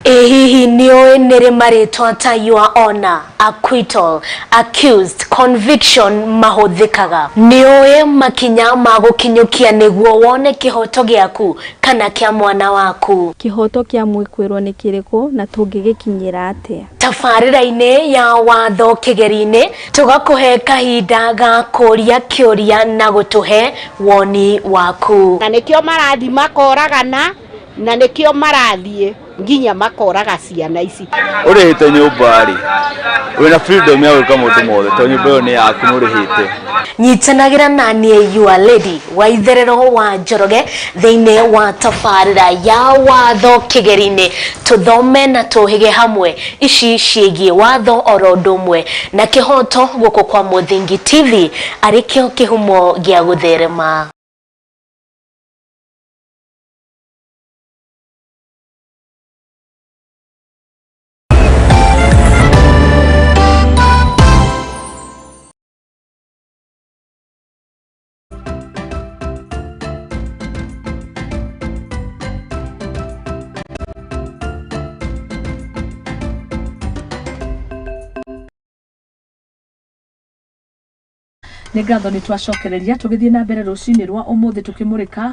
Ĩ hihi nĩũĩ nĩrĩ marĩtwa ta your honor, acquittal, accused, conviction mahũthĩkaga? Nĩũĩ makinya ma gũkinyũkia nĩguo wone kĩhoto gĩaku kana kĩa mwana waku? Kĩhoto kĩa mwĩkwĩrwo nĩ kĩrĩkũ na tũngĩgĩkinyĩra atĩa? Tabarĩra-inĩ ya watho kĩgeri-inĩ tũgakũhe kahinda ga kũria kĩũria na gũtũhe woni waku. Na nĩkĩo marathiĩ makoragana, na nĩkĩo marathiĩ nginya makoraga ciana ici. Ũrĩhĩte nyũmba rĩ, wĩna freedom ya gwĩka maũndũ mothe tondũ nyũmba ĩyo nĩ yaku nĩ ũrĩhĩte. Nyitanagĩra na niĩ your lady wa itherero wa Njoroge thĩinĩ wa tabarĩra ya watho kĩgeri-inĩ, tũthome na tũhĩge hamwe ici ciĩgiĩ watho oro ũndũ ũmwe na kĩhoto gũkũ kwa Mũthingi TV arĩ kĩo kĩhumo gĩa gũtherema. Nĩ ngatho nĩ twacokereria tũgĩthiĩ na mbere rũcinĩ rwa ũmũthĩ tũkĩmũrĩka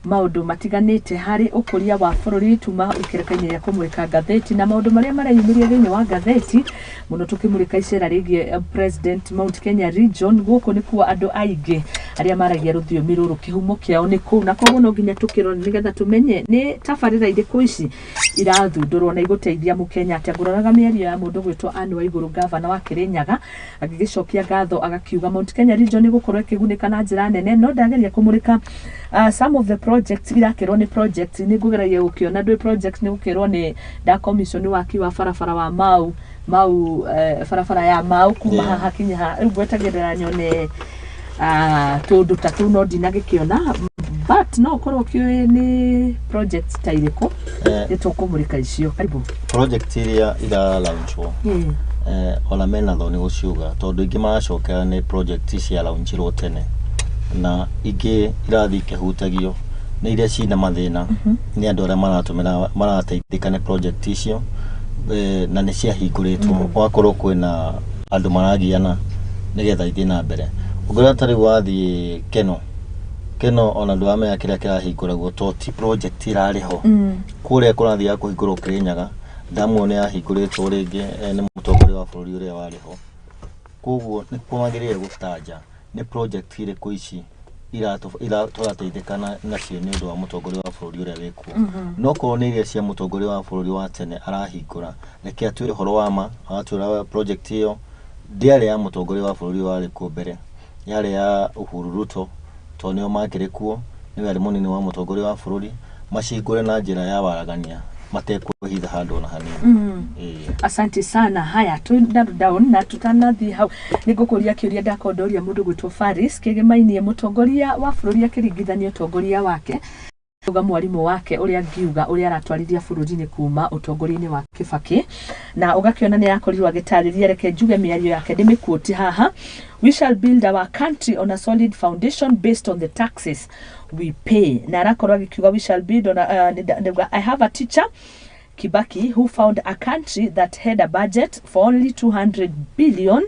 maũndũ matiganĩte harĩ ũkũria wa bũrũri tuma ikereka-inĩ rĩa kũmũrĩka ngathĩti na maũndũ marĩa mareyumĩria thĩinĩ wa ngathĩti mũno tũkĩmũrĩka icera rĩgiĩ President Mount Kenya Region. Gũkũ nĩkuo andũ aingĩ arĩa maragia rũthiomi rũrũ kĩhumo kĩao nĩ kũu, na koguo no nginya tũkĩrore nĩgetha tũmenye nĩ tabarĩra irĩkũ ici irathundũrwo na igũteithia mũkenya atĩa. Ngũroraga mĩario ya mũndũ gwĩtwo Anne Waigũrũ, gavana wa Kĩrĩnyaga, agĩgĩcokia ngatho agakiuga Mount Kenya Region nĩ gũkorwo ĩkĩgunĩka na njĩra nene, no ndageria kũmũrĩka some of the projects irakĩrwo nĩ project nĩ ngũgeragia gũkĩona ndwĩ project nĩ gũkĩrwo nĩ nda commission waki wa barabara wa Mau Mau barabara ya Mau kuma haha kinya haha. Rĩu ngwetagĩrĩra nyone tũndũ ta tũu no ndinagĩkĩona, but no ũkorwo ũkĩũĩ nĩ project ta irĩkũ nĩ tũkũmũrĩka icio. Karibu. Project iria ira launchwo ona mena thoni gũciuga tondũ ingĩ maracokera nĩ project cia launchirwo tene na ingĩ irathiĩ ikĩhutagio nĩ iria cina mathĩna nĩ andũ arĩa maratũmĩra marateithĩka nĩ project icio na nĩ ciahingũrĩtwo gwakorwo kwĩna andũ maragiana nĩgetha ithiĩ na mbere. Ũngĩrora ta rĩu wathiĩ Keno, Keno ona ndũramenya kĩrĩa kĩrahingũragwo to ti project ĩrarĩ ho. Kũrĩa kũrathiaga kũhingũrwo Kĩrĩnyaga, damu ĩyo nĩ yahingũrĩtwo rĩngĩ nĩ mũtongoria wa bũrũri ũrĩa warĩ ho. Koguo nĩ kwagĩrĩire gũtanja nĩ project irĩkũ ici tũrateithĩka nacio nĩ ũndũ wa mũtongoria wa bũrũri ũrĩa wĩkuo. No korwo nĩ iria cia mũtongoria wa bũrũri wa tene arahingũra, reke atwĩre ũhoro wa ma, agatwĩra project ĩyo ndĩarĩ ya mũtongoria wa bũrũri warĩ kuo mbere, yarĩ ya Uhuru Ruto tondũ nĩo makĩrĩ kuo, nĩwe arĩ mũnini wa mũtongoria wa bũrũri, macihingũre na njĩra ya waragania matekwĩhitha handũ ona hanini. Asante sana. Haya, tu narrow down na tutanathiĩ hau nĩ ngũkũria kĩũria ndakorwo ndoria mũndũ gwĩtwo Faris Kĩgĩmainie mũtongoria wa bũrũri akĩringithania ũtongoria wake uga mwarimũ wake ũrĩa angiuga ũrĩa aratwarithia bũrũri nĩ kuma ũtongoria-inĩ wa Kibaki, na ũgakĩona nĩ arakorirwo agĩtarĩria. Reke njuge mĩario yake ndĩmĩquote haha: "We shall build our country on a solid foundation based on the taxes we pay." Na arakorwo agĩkiuga we shall build on a, "I have a teacher Kibaki who found a country that had a budget for only 200 billion,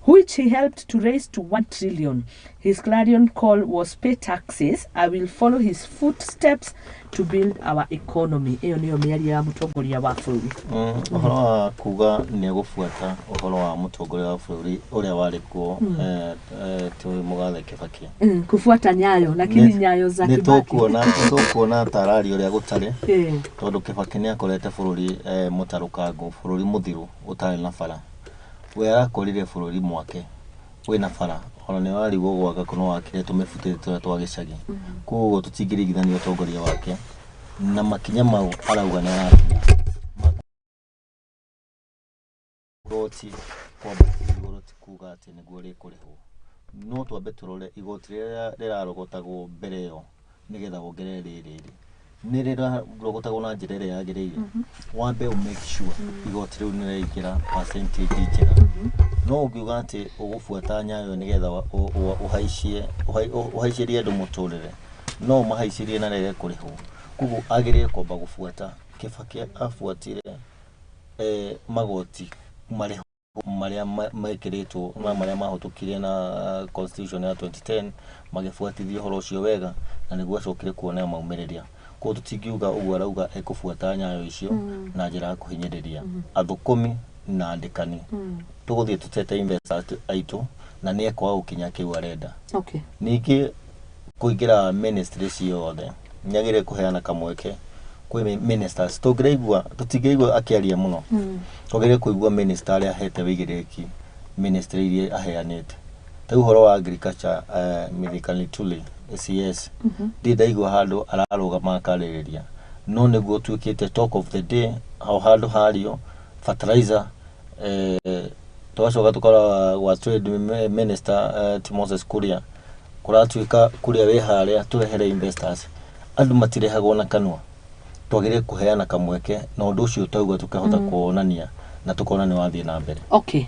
which he helped to raise to 1 trillion. His clarion call was pay taxes. I will follow his footsteps to build our economy." Ĩyo nĩyo mĩario ya mũtongoria wa bũrũri. Ũhoro wa kuga nĩ egũbuata ũhoro wa mũtongoria wa bũrũri ũrĩa warĩ kuo tũĩ mũgathe Kibaki. Kufuata nyayo, lakini nyayo za nĩ Kibaki. Tũkuona tarari ũrĩa gũtarĩ tondũ Kibaki nĩ akorete bũrũri mũtarũkangu, bũrũri mũthiru ũtarĩ na bara. We arakorire bũrũri mwake wĩna bara, ona nĩ warigwo gwaka kũ no wakire tũmĩbutĩ tũrĩa twa gĩcagi. Koguo tũtingĩringithania ũtongoria wake na makinya mau arauga nĩ arakinya. Igoti kwambatĩrio igũrũ ti kuga atĩ nĩguo rĩkũrĩhwo, no twambe tũrore igoti rĩrĩa rĩrarogotagwo mbere ĩyo nĩgetha wongerere rĩrĩ rĩ nĩ rĩrarogotagwo na njĩra ĩrĩa yagĩrĩire. Wambe ũ make sure igoti rĩu nĩ rĩraingĩra percentage njega. No ũngiuga atĩ ũgũbuata nyayo nĩgetha ũhaicie ũhaicĩrie andũ mũtũrĩre, no ũmahaicĩrie na rĩage kũrĩhwo. Koguo agĩrĩire kwamba gũbuata Kibaki abuatire magoti marĩho marĩa mekĩrĩtwo na marĩa mahĩtũkire na constitution ya 2010, magĩbuatithia ũhoro ũcio wega, na nĩguo acokire kuona maumĩrĩria. Koguo tũtingiuga ũguo arauga ekũbuata nyayo icio na njĩra ya kũhinyĩrĩria athũkũmi na andĩkani. Tũgũthiĩ tũtete investors aitũ na nĩ ekwaga gũkinya kĩu arenda. Ningĩ kũingĩra ministry ciothe, nĩ agĩrĩire kũheana kamweke kwĩ ministers. Tũngĩraigua, tũtingĩraigua akĩaria mũno. Twagĩrĩire kũigua minister arĩa ahete wĩigĩrĩrĩki ministry iria aheanĩte. Ta rĩu ũhoro wa agriculture, Mithika Linturi CS, ndirĩ ndaigua handũ ararũgama akarĩrĩria, no nĩguo ũtuĩkĩte talk of the day o handũ hario fertilizer. Tũgacoka tũkarora gwa trade minister, ti Moses Kuria, kũratuĩka Kuria wĩ harĩa tũrehere investors. Andũ matirehagwo na kanua, twagĩrĩire kũheana kamweke, na ũndũ ũcio tauga tũkahota kuonania na tũkona nĩ wathiĩ na mbere. Okay,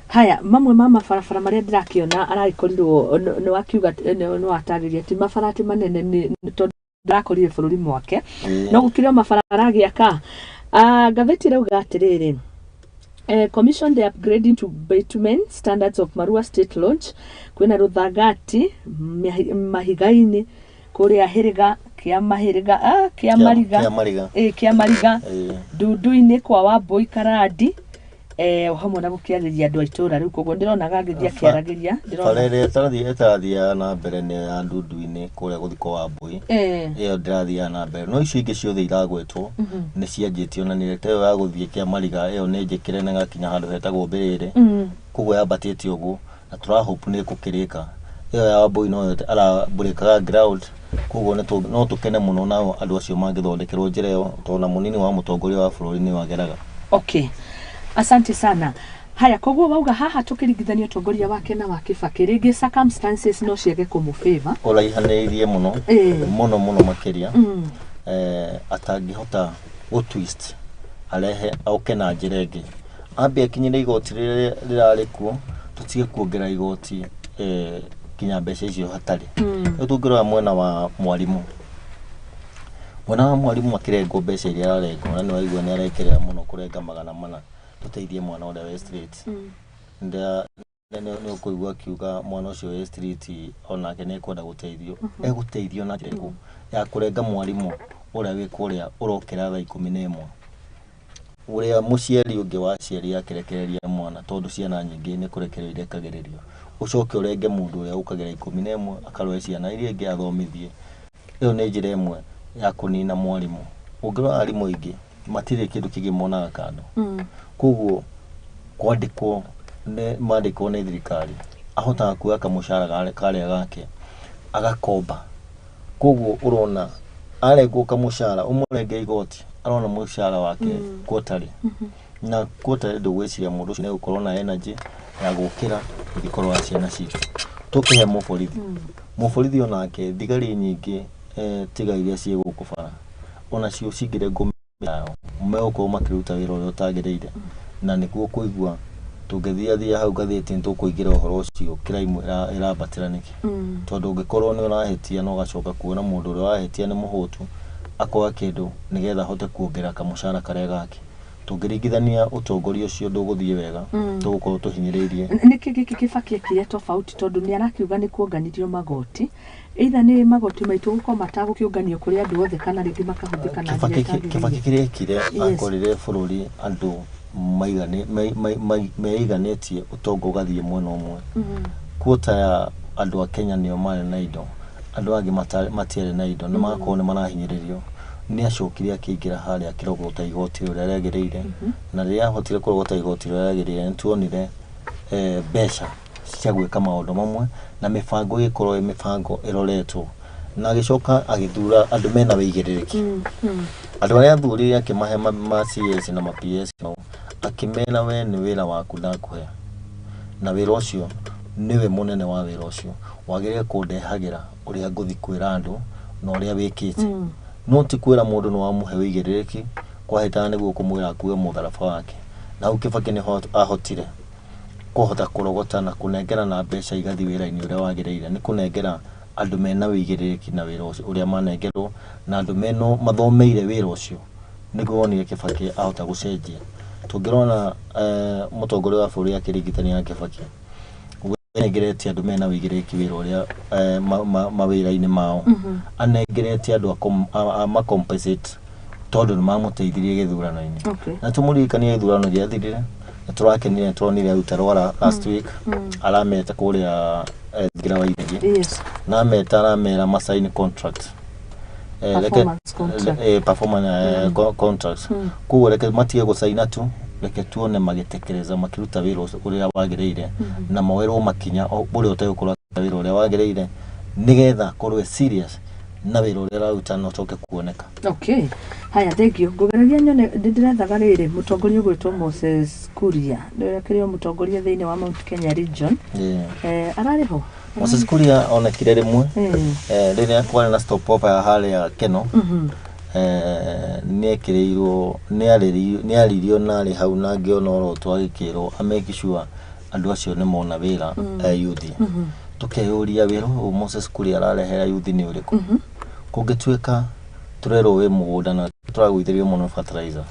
haya, mamwe ma mabarabara marĩa ndĩrakĩona aragĩkorirwo nĩ wakiuga, nĩ watarĩria ti mabara atĩ manene, nĩ tondũ ndarakorire bũrũri mwake. No gũkĩrĩ o mabara aragĩaka. Ngathĩti ĩrauga atĩrĩrĩ, commission the upgrading to bitumen standards of Marua State Lodge, kwĩna Rũthangati, Mahiga-inĩ, kũrĩa Hĩrĩga kĩa Mahĩrĩga, kĩa Mariga. Kĩa Mariga. Ĩ, kĩa Mariga. Ndundu-inĩ kwa Wambui Karandi, hamwe na gũkĩarĩria andũ a itũra rĩu. Koguo ndĩronaga agĩthiĩ akĩaragĩria, ndĩrona. Bara ĩrĩa ĩtarathiaga na mbere nĩ ya Ndundu-inĩ kũrĩa gũthiĩ kwa Wambui. Ĩyo ndĩrathiaga na mbere, no icio ingĩ ciothe iragwetwo nĩ cianjĩtio, na nĩ ta ĩyo ya gũthiĩ kĩa Mariga, ĩyo nĩ njĩkĩre na ĩgakinya handũ hetagwo Mbĩrĩrĩ. Koguo yambatĩte ũguo na tũrahope nĩ ĩgũkĩrĩka. Ĩyo ya Wambui noyo arambũrĩkaga ground, koguo no tũkene mũno nao andũ acio mangĩthondekerwo njĩra ĩyo, tondũ na mũnini wa mũtongoria wa bũrũri nĩ wageraga. Okay, asante sana. Haya, koguo wauga haha tũkĩringithania ũtongoria wake na wa Kibaki, rĩngĩ circumstances no ciage kũmũfavor. Ũraihanĩrĩirie mũno, mũno mũno makĩria. Atangĩhota gũ twist arehe oke na njĩra ĩngĩ, ambe akinyĩre igoti rĩrĩa rĩrarĩ kuo, tũtige kuongerera igoti kinya mbeca icio hatarĩ. Rĩu tũngĩrora mwena wa mwarimũ, akĩrengwo mbeca iria ararengwo, na nĩwaigua nĩ arekerera mũno kũrenga 400 tũteithie mwana ũrĩa wĩ street. Nĩ ũkũigua akiuga mwana ũcio wĩ street onake nĩ ekwenda gũteithio. Egũteithio na njĩra ĩrĩkũ ya kũrenga mwarimũ ũrĩa wĩ kũrĩa ũrokĩra thaa 11, ũrĩa mũciari ũngĩ wa aciari akĩrekereria mwana, tondũ ciana nyingĩ nĩ kũrekererio irekagĩrĩrio, ũcoke ũrenge mũndũ ũrĩa ũkagĩra 11 akarore ciana iria ingĩ athomithie? Ĩyo nĩ njĩra ĩmwe ya kũnina mwarimũ. Ũngĩrora arimũ aingĩ matirĩ kĩndũ kĩngĩ monaga kando. Koguo kwandĩkwo nĩ mandĩkwo nĩ thirikari, ahotaga kuoya kamũcara karĩa gake agakomba. Koguo ũrona arengwo kamũcara, ũmũrenge igoti, arona mũcara wake quarterly, na quarterly ndũgwĩciria mũndũ ũcio nĩ egũkorwo na energy ya gũkĩra gũthiĩ kũrora ciana citũ. Tũkĩhe mũborithi, mũborithi onake thigari nyingĩ, tiga iria ciĩ gũkũ bara, onacio cingĩrengwo yao, megũkorwo makĩruta wĩra ũrĩa ũtagĩrĩire. Na nĩguo kũigua tũngĩthiathia hau ngathĩti, nĩ tũkũingĩra ũhoro ũcio crime ĩrambatĩra nĩkĩ, tondũ ũngĩkorwo nĩ ũrahĩtia na ũgacoka kuona mũndũ ũrĩa wahĩtia nĩ mũhũtu, akoya kĩndũ nĩgetha ahote kuongerera kamũcara karĩa gake. Tũngĩringithania ũtongoria ũcio ndũgũthiĩ wega, tũgũkorwo tũhinyĩrĩirie. Nĩkĩ gĩkĩ Kibaki ekire tofauti? Tondũ nĩ arakiuga nĩ kuonganirio magoti, either nĩ magoti maitũ gũkorwo matagũkĩũnganio kũrĩ andũ othe, kana rĩngĩ makahũthĩka na njĩra Kibaki ĩtagĩrĩire. Kibaki kĩrĩa ekire, akorire bũrũri andũ meiganĩtie, ũtonga ũgathiĩ mwena ũmwe. Quota ya andũ a Kenya nĩo marĩ na indo, andũ angĩ matiarĩ na indo, nĩ magakorwo nĩ marahinyĩrĩrio. Nĩ acokire akĩingĩra harĩa akĩrogota igoti ũrĩa rĩagĩrĩire, na rĩrĩa ahotire kũrogota igoti ũrĩa rĩagĩrĩire, nĩ tuonire mbeca cia gwĩka maũndũ mamwe na mĩbango ĩgĩkorwo ĩ mĩbango ĩroretwo. Na agĩcoka agĩthura andũ mena wĩigĩrĩrĩki. Andũ arĩa athurire akĩmahe ma CS na ma PS mau, akĩmera, "We nĩ wĩra waku ndakũhe, na wĩra ũcio nĩwe mũnene wa wĩra ũcio, wagĩrĩire kũndehagĩra ũrĩa ngũthiĩ kwĩra andũ na ũrĩa wĩkĩte." No ti kwĩra mũndũ nĩ wamũhe wĩigĩrĩrĩki kwahĩtana nĩguo kũmwĩra akue mũtharaba wake. Na hau Kibaki nĩho ahotire kũhota kũrogota na kũnengera na mbeca igathiĩ wĩra-inĩ ũrĩa wagĩrĩire, nĩ kũnengera andũ mena wĩigĩrĩrĩki na wĩra ũcio ũrĩa manengerwo, na andũ mena mathomeire wĩra ũcio. Nĩguo wonire Kibaki ahota gũcenjia. Tũngĩrona mũtongoria wa bũrũri akĩringithania na Kibaki, anengerete andũ mena wĩigĩrĩrĩki wĩra ũrĩa mawĩra-inĩ mao, anengerete andũ a macompensate tondũ nĩ mamũteithirie gĩthurano-inĩ. Na tũmũririkanie gĩthurano gĩathirire na tũrakenire, turonire aruta rwara last week arameta kũrĩa Thingira wa Iregi. Na ameta aramera masign contract. Performance contract. Performance contracts. Koguo reke matige gũcaina tu, reke tuone magĩtekeleza, makĩruta wĩra ũcio ũrĩa wagĩrĩire, na moerwo makinya ũrĩa ũtegũkorwo akĩruta wĩra ũrĩa wagĩrĩire, nĩgetha akorwo e serious na wĩra ũrĩa araruta na ũcoke kuoneka. Okay, haya, thank you. Ngũgeragia nyone nĩ ndĩrethaga rĩrĩ mũtongoria ũgwĩtwo Moses Kuria, nĩwe akĩrĩ o mũtongoria thĩinĩ wa Mount Kenya region. Ararĩ ho? Moses Kuria onekire rĩmwe rĩrĩa kwarĩ na stopover ya harĩa Keno. Nĩekĩrĩirwo, nĩaririo na arĩ hau na ngĩona oro twagĩkĩrwo amake sure andũ acio nĩ mona wĩra, youth. Tũkeyũria wĩra ũyũ Moses Kuria ararehera youth nĩ ũrĩkũ? Kũngĩtuĩka tũrerwo wĩ mũgũnda na tũragũithĩrio mũno fertilizer,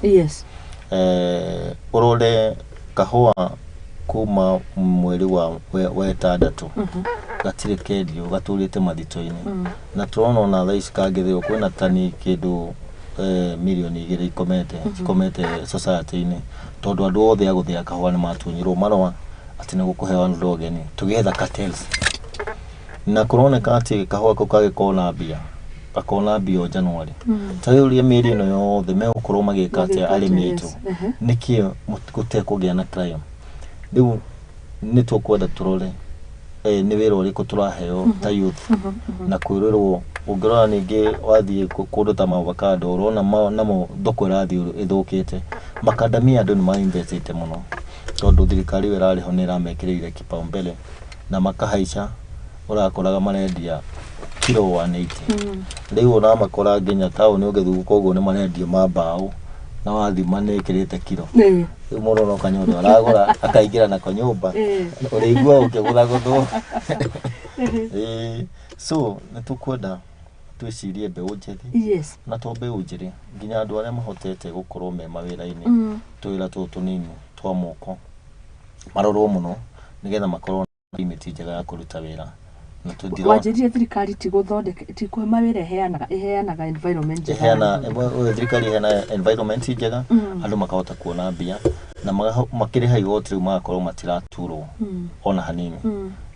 ũrore kahũa kuma mweri wa ĩtandatũ gatirĩ kendio, gatũrĩte mathito-inĩ, na tũrona ona thaa ici kangĩthĩo kwĩna tani kĩndũ mirioni 2 ikomete, cikomete society-inĩ, tondũ andũ othe a gũthĩa kahũa nĩ matunyirwo marũa atĩ nĩ gũkũheo andũ ageni tũgĩetha cartels, na kũroneka atĩ kahũa kau kagĩkorwo na mbia, gakona mbia o January. Ta rĩu ũrĩa mĩeri ĩno yothe megũkorwo magĩka atĩa arĩmi aitũ? Nĩkĩ gũtekũgĩa na crime? Rĩu nĩ tũkwenda tũrore nĩ wĩra ũrĩkũ tũraheo ta youth na kwĩrĩrwo. Ũngĩrora ningĩ wathiĩ kũndũ ta maavocado, ũrona namo thoko ĩrathiĩ ĩthũkĩte. Makandamia andũ nĩ mainvestĩte mũno tondũ thirikari ĩyo ĩrarĩ ho nĩ ĩramekĩrĩire kipaumbele na makahaica, ũrakoraga marendia kilo 180. Rĩu ũramakora nginya taũni ũgĩthugũka ũguo nĩ marendio ma mbaũ na wathima nĩ ĩkĩrĩte kilo. Rĩu mũndũ no kanyondo aragũra akaingĩra nako nyũmba, ũrĩigua ũkĩgũthagũthwo. Ĩĩ, so nĩ tũkwenda twĩcirie mbeũ njĩthĩ, na to mbeũ njĩthĩ, nginya andũ arĩa mahotete gũkorwo me mawĩra-inĩ, tũwĩra tũtũ tũnini twa moko, marorwo mũno nĩgetha makorwo na limit njega ya kũruta wĩra na tũtirona. Wanjĩrire thirikari ti gũthondeka, ti kũhe mawĩra, ĩheanaga environment njega ya ĩheana gũthondeka. Thirikari ĩheana environment njega, andũ makahota kuona mbia na makĩrĩha igoti rĩu magakorwo matiraturwo ona hanini.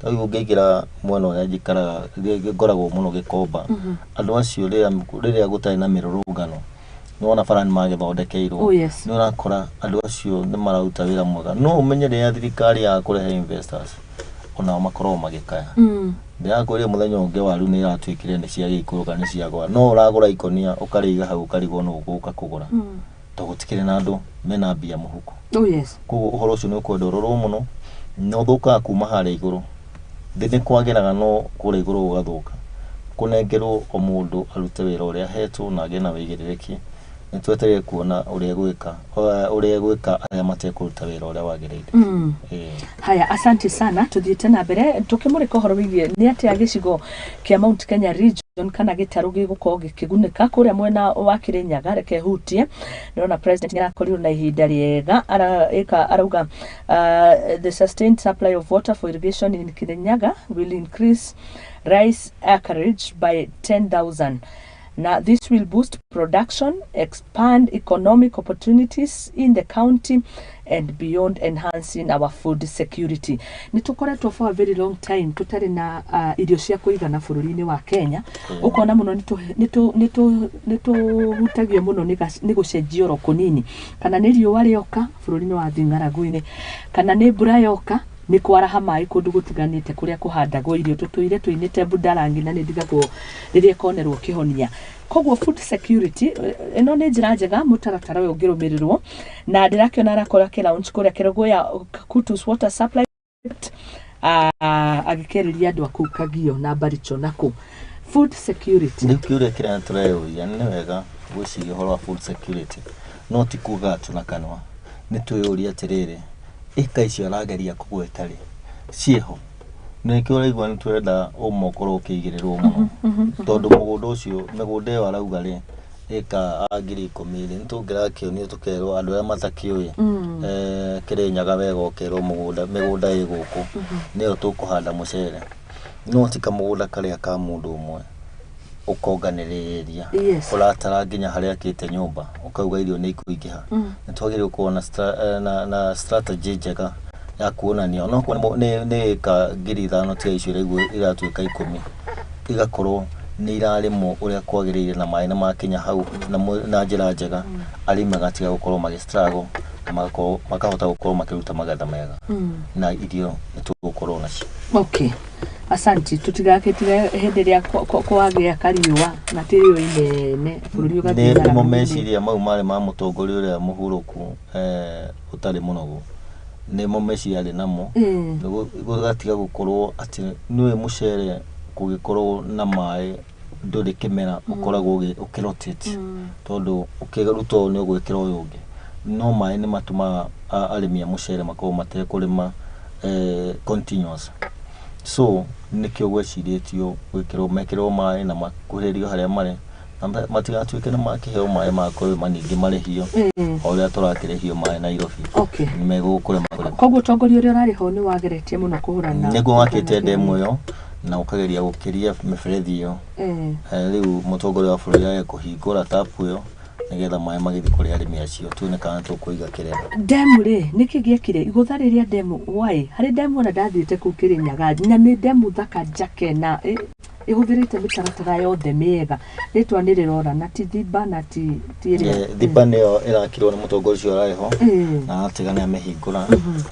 Rĩu ũngĩingĩra mwena ũrĩa njikaraga, ngoragwo mũno Gĩkomba, andũ acio rĩrĩa gũtarĩ na mĩrũrũngano, nĩwona bara nĩ magĩthondekeirwo. Nĩ ũrakora andũ acio nĩ mararuta wĩra mwega, no ũmenye rĩrĩa thirikari ya kũrehe investors onao makoragwo magĩkaya. Ndĩrakwĩrire mũthenya ũngĩ waru nĩ ĩratuĩkire nĩ ciagĩikũrũka, nĩ ciagũa, no ũragũra ikũnia ũkarĩiga hau ũkarigwo nũ ũgũka kũgũra tondũ gũtikĩrĩ na andũ mena mbia mũhuko. Koguo ũhoro ũcio nĩ ũkwenda ũrorwo mũno na ũthũkaga kuma harĩa igũrũ. Thĩ nĩ kwagĩraga, no kũrĩa igũrũ gũgathũka. Kũnengerwo o mũndũ arute wĩra ũrĩa ahetwo na agĩe na wĩigĩrĩrĩki. Nĩ twetereire kuona ũrĩa egwĩka arĩa matekũruta wĩra ũrĩa wagĩrĩire. Ĩĩ. Haya, asante sana. Tuthiĩte na mbere tukĩmũrĩka ũhoro wĩgiĩ nĩ atĩa gĩcigo kĩa Mount Kenya region kana gĩtarũ gĩgũkorwo gĩkĩgunĩka kũrĩa mwena wa Kĩrĩnyaga. Reke hutie, ndĩrona president nĩarakorirwo na ihinda rĩega ĩka arauga the sustained supply of water for irrigation in Kirinyaga will increase rice acreage by 10,000. Now, this will boost production, expand economic opportunities in the county and beyond, enhancing our food security. Nĩ tũkoretwo for a very long time tũtarĩ na irio cia kũigana bũrũri-inĩ wa Kenya. Ũkona mũno nĩ tũhutagio mũno nĩ gũcenjia oro kũnini, kana nĩ riũa rĩoka bũrũri-inĩ wa thiĩ ng'aragu-inĩ, kana nĩ mbura yoka nĩ kwaraha maĩ kũndũ gũtiganĩte kũrĩa kũhandagwo irio. Tũtũire tũinĩte mbundarangi na nĩ ndigagwo rĩrĩa ĩkonerwo kĩhonia. Koguo food security ĩno nĩ njĩra njega mũtaratara ũyũ ũngĩrũmĩrĩrwo, na ndĩrakĩona arakorwo akĩ launch kũrĩa Kerugoya Kutus water supply, agĩkĩarĩria andũ a kũu Kagio na Baricho na kũ food security. Rĩu kĩũria kĩrĩa tũreyũria, nĩ wega gwĩciria ũhoro wa food security, no ti kuga tu na kanua. Nĩ twĩyũrie atĩrĩrĩ, ĩka icio arageria kũgweta rĩ, ciĩho? Nĩkĩo ũraigua nĩ tũrenda ũma ũkorwo ũkĩigĩrĩrwo mũno, tondũ mũgũnda ũcio, mĩgũnda ĩyo arauga rĩ, Ĩka a 10,000 rĩ, nĩtũngĩrakĩonio tũkerwo andũ arĩa matakĩũĩ Kĩrĩnyaga wega, ũkerwo mũgũnda mĩgũnda ĩ gũkũ nĩyo tũkũhanda mũcere, no ti kamũgũnda karĩa ka mũndũ ũmwe ũkonganĩrĩria ũratara nginya harĩa akĩte nyũmba ũkauga irio nĩ ikũingĩha. Nĩ twagĩrĩirwo gũkorwo na strategy njega ya kuonania onokorwo nĩ ĩka 5,000 tiga icio iraigua iratuĩka 10 igakorwo nĩ irarĩmwo ũrĩa kwagĩrĩire na maĩ nĩ makinya hau na njĩra njega, arĩmi magatiga gũkorwo magĩ struggle na magakorwo makahota gũkorwo makĩruta magetha mega na irio nĩ tũgũkorwo nacio. Okay, asanti. Tutigakĩtige hĩndĩ ĩrĩa kwagĩa kariũa na ti riũa inene bũrũri ũgathiĩ Nĩ ng'aragu. nĩmo meciria mau marĩ ma mũtongoria ũrĩa mũhurũku, ũtarĩ mũnogu, nĩmo meciria arĩ namo. Gũgatiga gũkorwo atĩ nĩũĩ mũcere kũgĩkorwo na maĩ ndũrĩ kĩmera ũkoragwo ũkĩ-rotate tondũ ũkĩruta ũyũ nĩ ũgwĩkĩra ũyũ ũngĩ, no maĩ nĩ matũmaga arĩmi a mũcere makorwo matekũrĩma continuous, so nĩkĩo gwecirĩtio gwĩkĩrwo mekĩrwo maĩ na makuhĩrĩrio harĩa marĩ na matigatuĩke nĩ makĩheo maĩ ma kũrĩma ningĩ marĩhio o ũrĩa tũrakĩrĩhio maĩ Nairobi. Nĩ megũkũrĩma kũrĩma. Koguo ũtongoria ũrĩa ũrarĩ ho nĩ wageretie mũno kũhũrana Nĩguo wakĩte ndemu ĩyo na ũkageria gũkĩria mĩberethi ĩyo. Rĩu mũtongoria wa bũrũri age kũhingũra tapu ĩyo nĩgetha maĩ magĩthiĩ kũrĩ arĩmi acio tuone kana tũkũiga kĩrĩa. Ndemu rĩ, nĩkĩ gĩekire igũtha rĩrĩa ndemu why harĩ ndemu ona ndathiĩte kũu Kĩrĩnyaga na nĩ ndemu thaka njake na ĩhũthĩrĩte mĩtaratara yothe mĩega, rĩtwa nĩ rĩrora na ti Thimba na ti ĩrĩa. Thimba nĩyo ĩrakirwo nĩ mũtongoria ũcio ũrarĩ ho na atiga nĩ amĩhingũra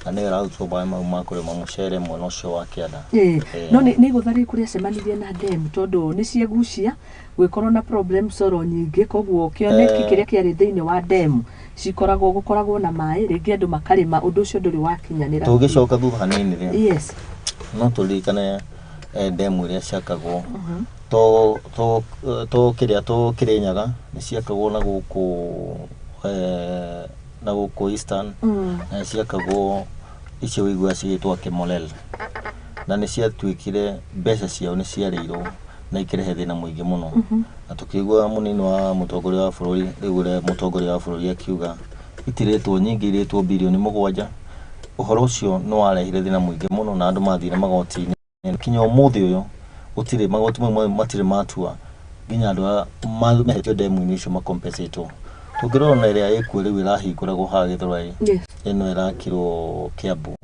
na nĩyo ĩrarutwo maĩ mau ma kũrĩma mũcere mwena ũcio wa kĩanda. No nĩ igũtha rĩrĩkũ rĩacemanirie na ndemu tondũ nĩ ciegucia gwĩkorwo na problems oro nyingĩ, koguo kĩoneki kĩrĩa kĩarĩ thĩinĩ wa ndemu cikoragwo gũkoragwo na maĩ rĩngĩ andũ makarĩma, ũndũ ũcio ndũrĩ wakinyanĩra. Tũgĩcoka thutha hanini rĩ, no tũririkane ndemu iria ciakagwo to kĩrĩa to Kĩrĩnyaga nĩ ciakagwo na gũkũ na gũkũ Eastern na nĩ ciakagwo icio wĩiguaga cigĩtwo Kĩmolel na nĩ ciatuĩkire mbeca ciao nĩ ciarĩirwo na ikĩrehe thĩna mũingĩ mũno na tũkĩigua mũnini wa mũtongoria wa bũrũri rĩu ũrĩa mũtongoria wa bũrũri akiuga itirĩtwo nyingĩ irĩtwo birioni 7. Ũhoro ũcio nĩ warehire thĩna mũingĩ mũno na andũ mathire magoti-inĩ kinya ũmũthĩ ũyũ gũtirĩ magoti mau matirĩ matua nginya andũ arĩa mehetio ndemu-inĩ icio makompensatwo. Tũngĩrora na ĩrĩa ĩkuo rĩu ĩrahingũragwo haha Gĩthũrai, ĩno ĩrakirwo Kiambu,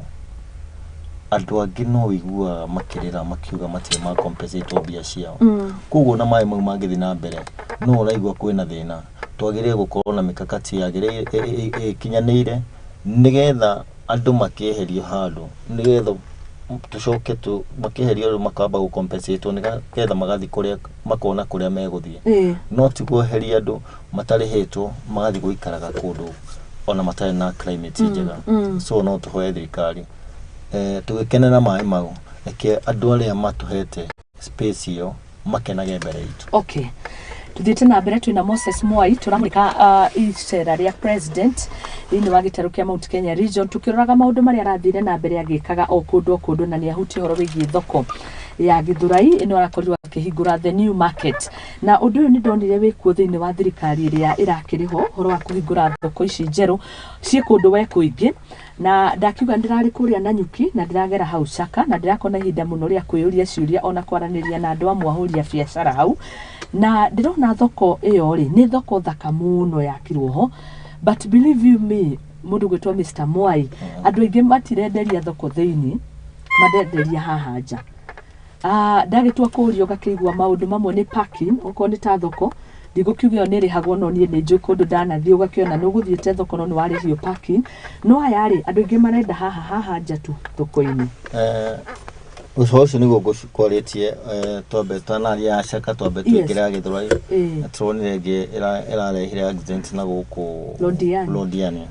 andũ angĩ no wĩiguaga makĩrĩra makiuga matirĩ makompensatwo mbia ciao. Koguo na maĩ mau mangĩthiĩ na mbere no ũraigua kwĩna thĩna. Twagĩrĩire gũkorwo na mikakati yagĩrĩire ĩkinyanĩire nĩgetha andũ makĩeherio handũ nĩgetha tũcoke tu makĩeherio rĩu makamba gũkompensatwo nĩgetha magathiĩ kũrĩa makona kũrĩa megũthiĩ, no ti kweheria andũ matarĩhĩtwo magathiĩ gũikaraga kũndũ ona matarĩ na climate njega. So no tũhoe thirikari, tũgĩkenera maĩ mau, reke andũ arĩa matũhete space ĩyo makenage mbere itũ. Okay, tuthiĩte na mbere twĩna Moses Mwai tũramũrĩka icera rĩa president thĩinĩ wa gĩtarũ kĩa Mount Kenya region, tukĩroraga maũndũ marĩa arathire na mbere agĩkaga o kũndũ o kũndũ, na nĩ ahutia ũhoro wĩgiĩ thoko ya Gĩthũrai ĩno arakorirwo akĩhingũra, the new market. Na ũndũ ũyũ nĩ ndonire wĩkuo thĩinĩ wa thirikari ĩrĩa ĩrakĩrĩ ho, ũhoro wa kũhingũra thoko ici njerũ ciĩ kũndũ we kũingĩ, na ndakiuga ndĩrarĩ kũrĩa Nanyuki na ndĩragera hau Caka na ndĩrakona ihinda mũno rĩa kwĩyũria ciũria ona kwaranĩria na andũ amwe ahũri a biacara hau, na ndĩrona thoko ĩyo rĩ nĩ thoko thaka mũno yakirwo ho, but believe you me, mũndũ gwĩtwo Mr Mwai, andũ aingĩ matirenderia thoko thĩinĩ, marenderia haha nja. Ndagĩtua kũũria ũgakĩigua maũndũ mamwe nĩ parking, okorwo nĩ ta thoko ndigũkiuga ĩyo nĩ ĩrĩhagwo, no niĩ nĩ njũĩ kũndũ ndanathiĩ ũgakĩona nĩ ũgũthiĩte thoko no nĩ warĩhio parking, no aya rĩ andũ aingĩ marenda haha haha nja tu thoko-inĩ. Ũhoro ũcio nĩguo ngũkwarĩtie, twambe twanaria ya Caka twambe tũingĩre ya Gĩthũrai. Na tũronire ĩngĩ ĩrarehire accident na gũkũ Londiani. Londiani.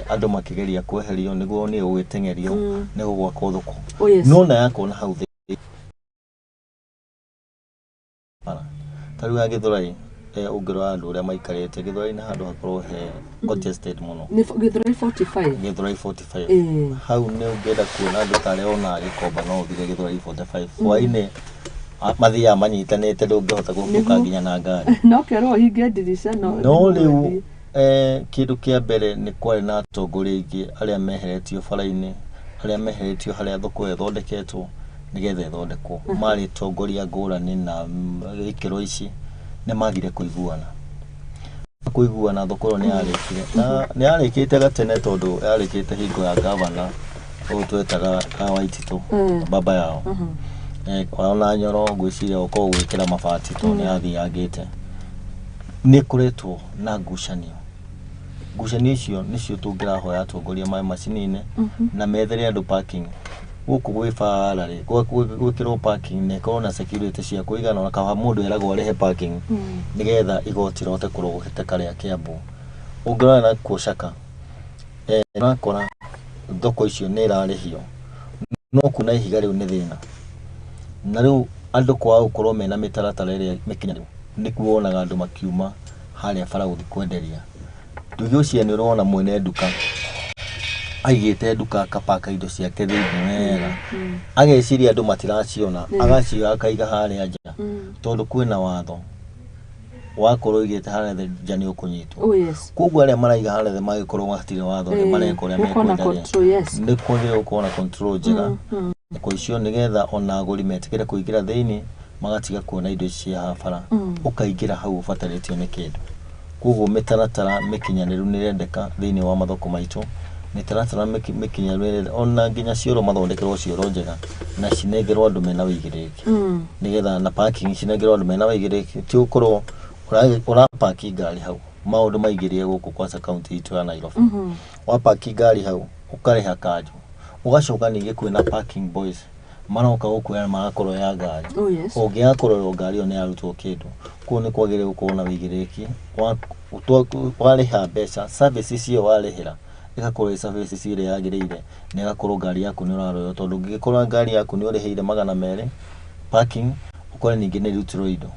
Andũ makĩgeria kweherio nĩguo nĩ gũgĩteng'erio nĩ gũgwakwo thoko. Oh, yes. No na yakwo na hau thĩ bara ta rĩu ya Gĩthũrai, ũngĩrora andũ ũrĩa maikarĩte Gĩthũrai nĩ handũ hakorwo he congested mũno. Nĩ Gĩthũrai 45. Gĩthũrai 45. Ĩĩ. Hau nĩ ũngĩenda kuona andũ ta arĩa ona Gĩkomba no ũthire Gĩthũrai 45 hwainĩ. Mathiaga manyitanĩte, ndũngĩhota kũhĩtũka nginya na ngari. No kerwo ũhinge ndirica no No rĩu kĩndũ kĩa mbere nĩ kwarĩ na atongoria aingĩ arĩa meheretio bara-inĩ, arĩa meheretio harĩa thoko ĩyo ĩthondeketwo nĩgetha ĩthondekwo. Marĩ atongoria ngũrani na ikĩro ici nĩ magire kũiguana. Kũiguana thoko ĩyo nĩ yarĩkire, na nĩ yarĩkĩte gatene tondũ yarĩkĩte hingo ya gavana ũyũ twetaga Waititũ, baba yao. Ona Nyoro ngwĩciria gũkorwo gwĩkĩra mabati tondũ nĩ yathiangĩte. Nĩ ĩkoretwo na ngucanio. Ngucanio icio nĩcio tũngĩrahoya atongoria maĩ macinine na methere andũ parking gũkũ gwĩ bara rĩ, gwĩkĩrwo parking na ĩkorwo na security cia kũigana, ona kaba mũndũ eragwo arĩhe parking nĩgetha igoti rĩhote kũrũgĩtĩka rĩa Kiambu. Ũngĩrora na kuo Caka, ũrakora thoko icio nĩ ĩrarĩhio, no kuna ihiga rĩu nĩ thĩna. Na rĩu andũ kwaga gũkorwo mena mĩtaratara ĩrĩa mĩkinyanĩru, nĩkuo wonaga andũ makiuma harĩa bara gũthiĩ kwenderia. Nduge nĩ ũrona mwene nduka aigĩte nduka akapaka indo ciake thĩinĩ wega, ageciria andũ matiraciona, agacioya akaiga harĩa nja, tondũ kwĩna watho wakorwo ũigĩte harĩa nja nĩ ũkũnyitwo. Oh yes. Koguo arĩa maraiga harĩa thĩ mangĩkorwo hatirĩ watho nĩ mareka ũrĩa gũkorwo na mekwenda rĩ, control, yes. nĩ kwagĩrĩire gũkorwo na control njega thoko icio, nĩgetha ona agũri metĩkĩre kũingĩra thĩinĩ, magatiga kuona indo ici cia haha bara, ũkaingĩra hau ũbatarĩtio nĩ kĩndũ. Koguo mĩtaratara mĩkinyanĩru nĩ ĩrendeka thĩinĩ wa mathoko maitũ, mĩtaratara mĩkinyanĩru nĩ ĩrendeka, ona nginya cioro mathondekerwo cioro njega na cinengerwo andũ mena wĩigĩrĩrĩki, nĩgetha na parking cinengerwo andũ mena wĩigĩrĩrĩki, ti gũkorwo ũrapaki ngari hau maũndũ maingĩrire gũkũ kwanza kaunti itũ ya Nairobi. Wapaki ngari hau ũkarĩha kanjũ, ũgacoka ningĩ kwĩna parking boys maroka gũkuoya magakorwo ya ngari. Oh yes. Ũngĩaga kũrorwo ngari ĩyo nĩ yarutwo kĩndũ. Koguo nĩ kwagĩrĩire gũkorwo na wĩigĩrĩrĩki warĩha mbeca, services ĩyo warĩhĩra ĩgakorwo ĩ services ĩrĩa yagĩrĩire, na ĩgakorwo ngari yaku nĩ ũrarorwo, tondũ ũngĩgĩkorwo ngari yaku nĩ ũrĩhĩire 200 parking, ũkore ningĩ nĩ ĩrutirwo indo.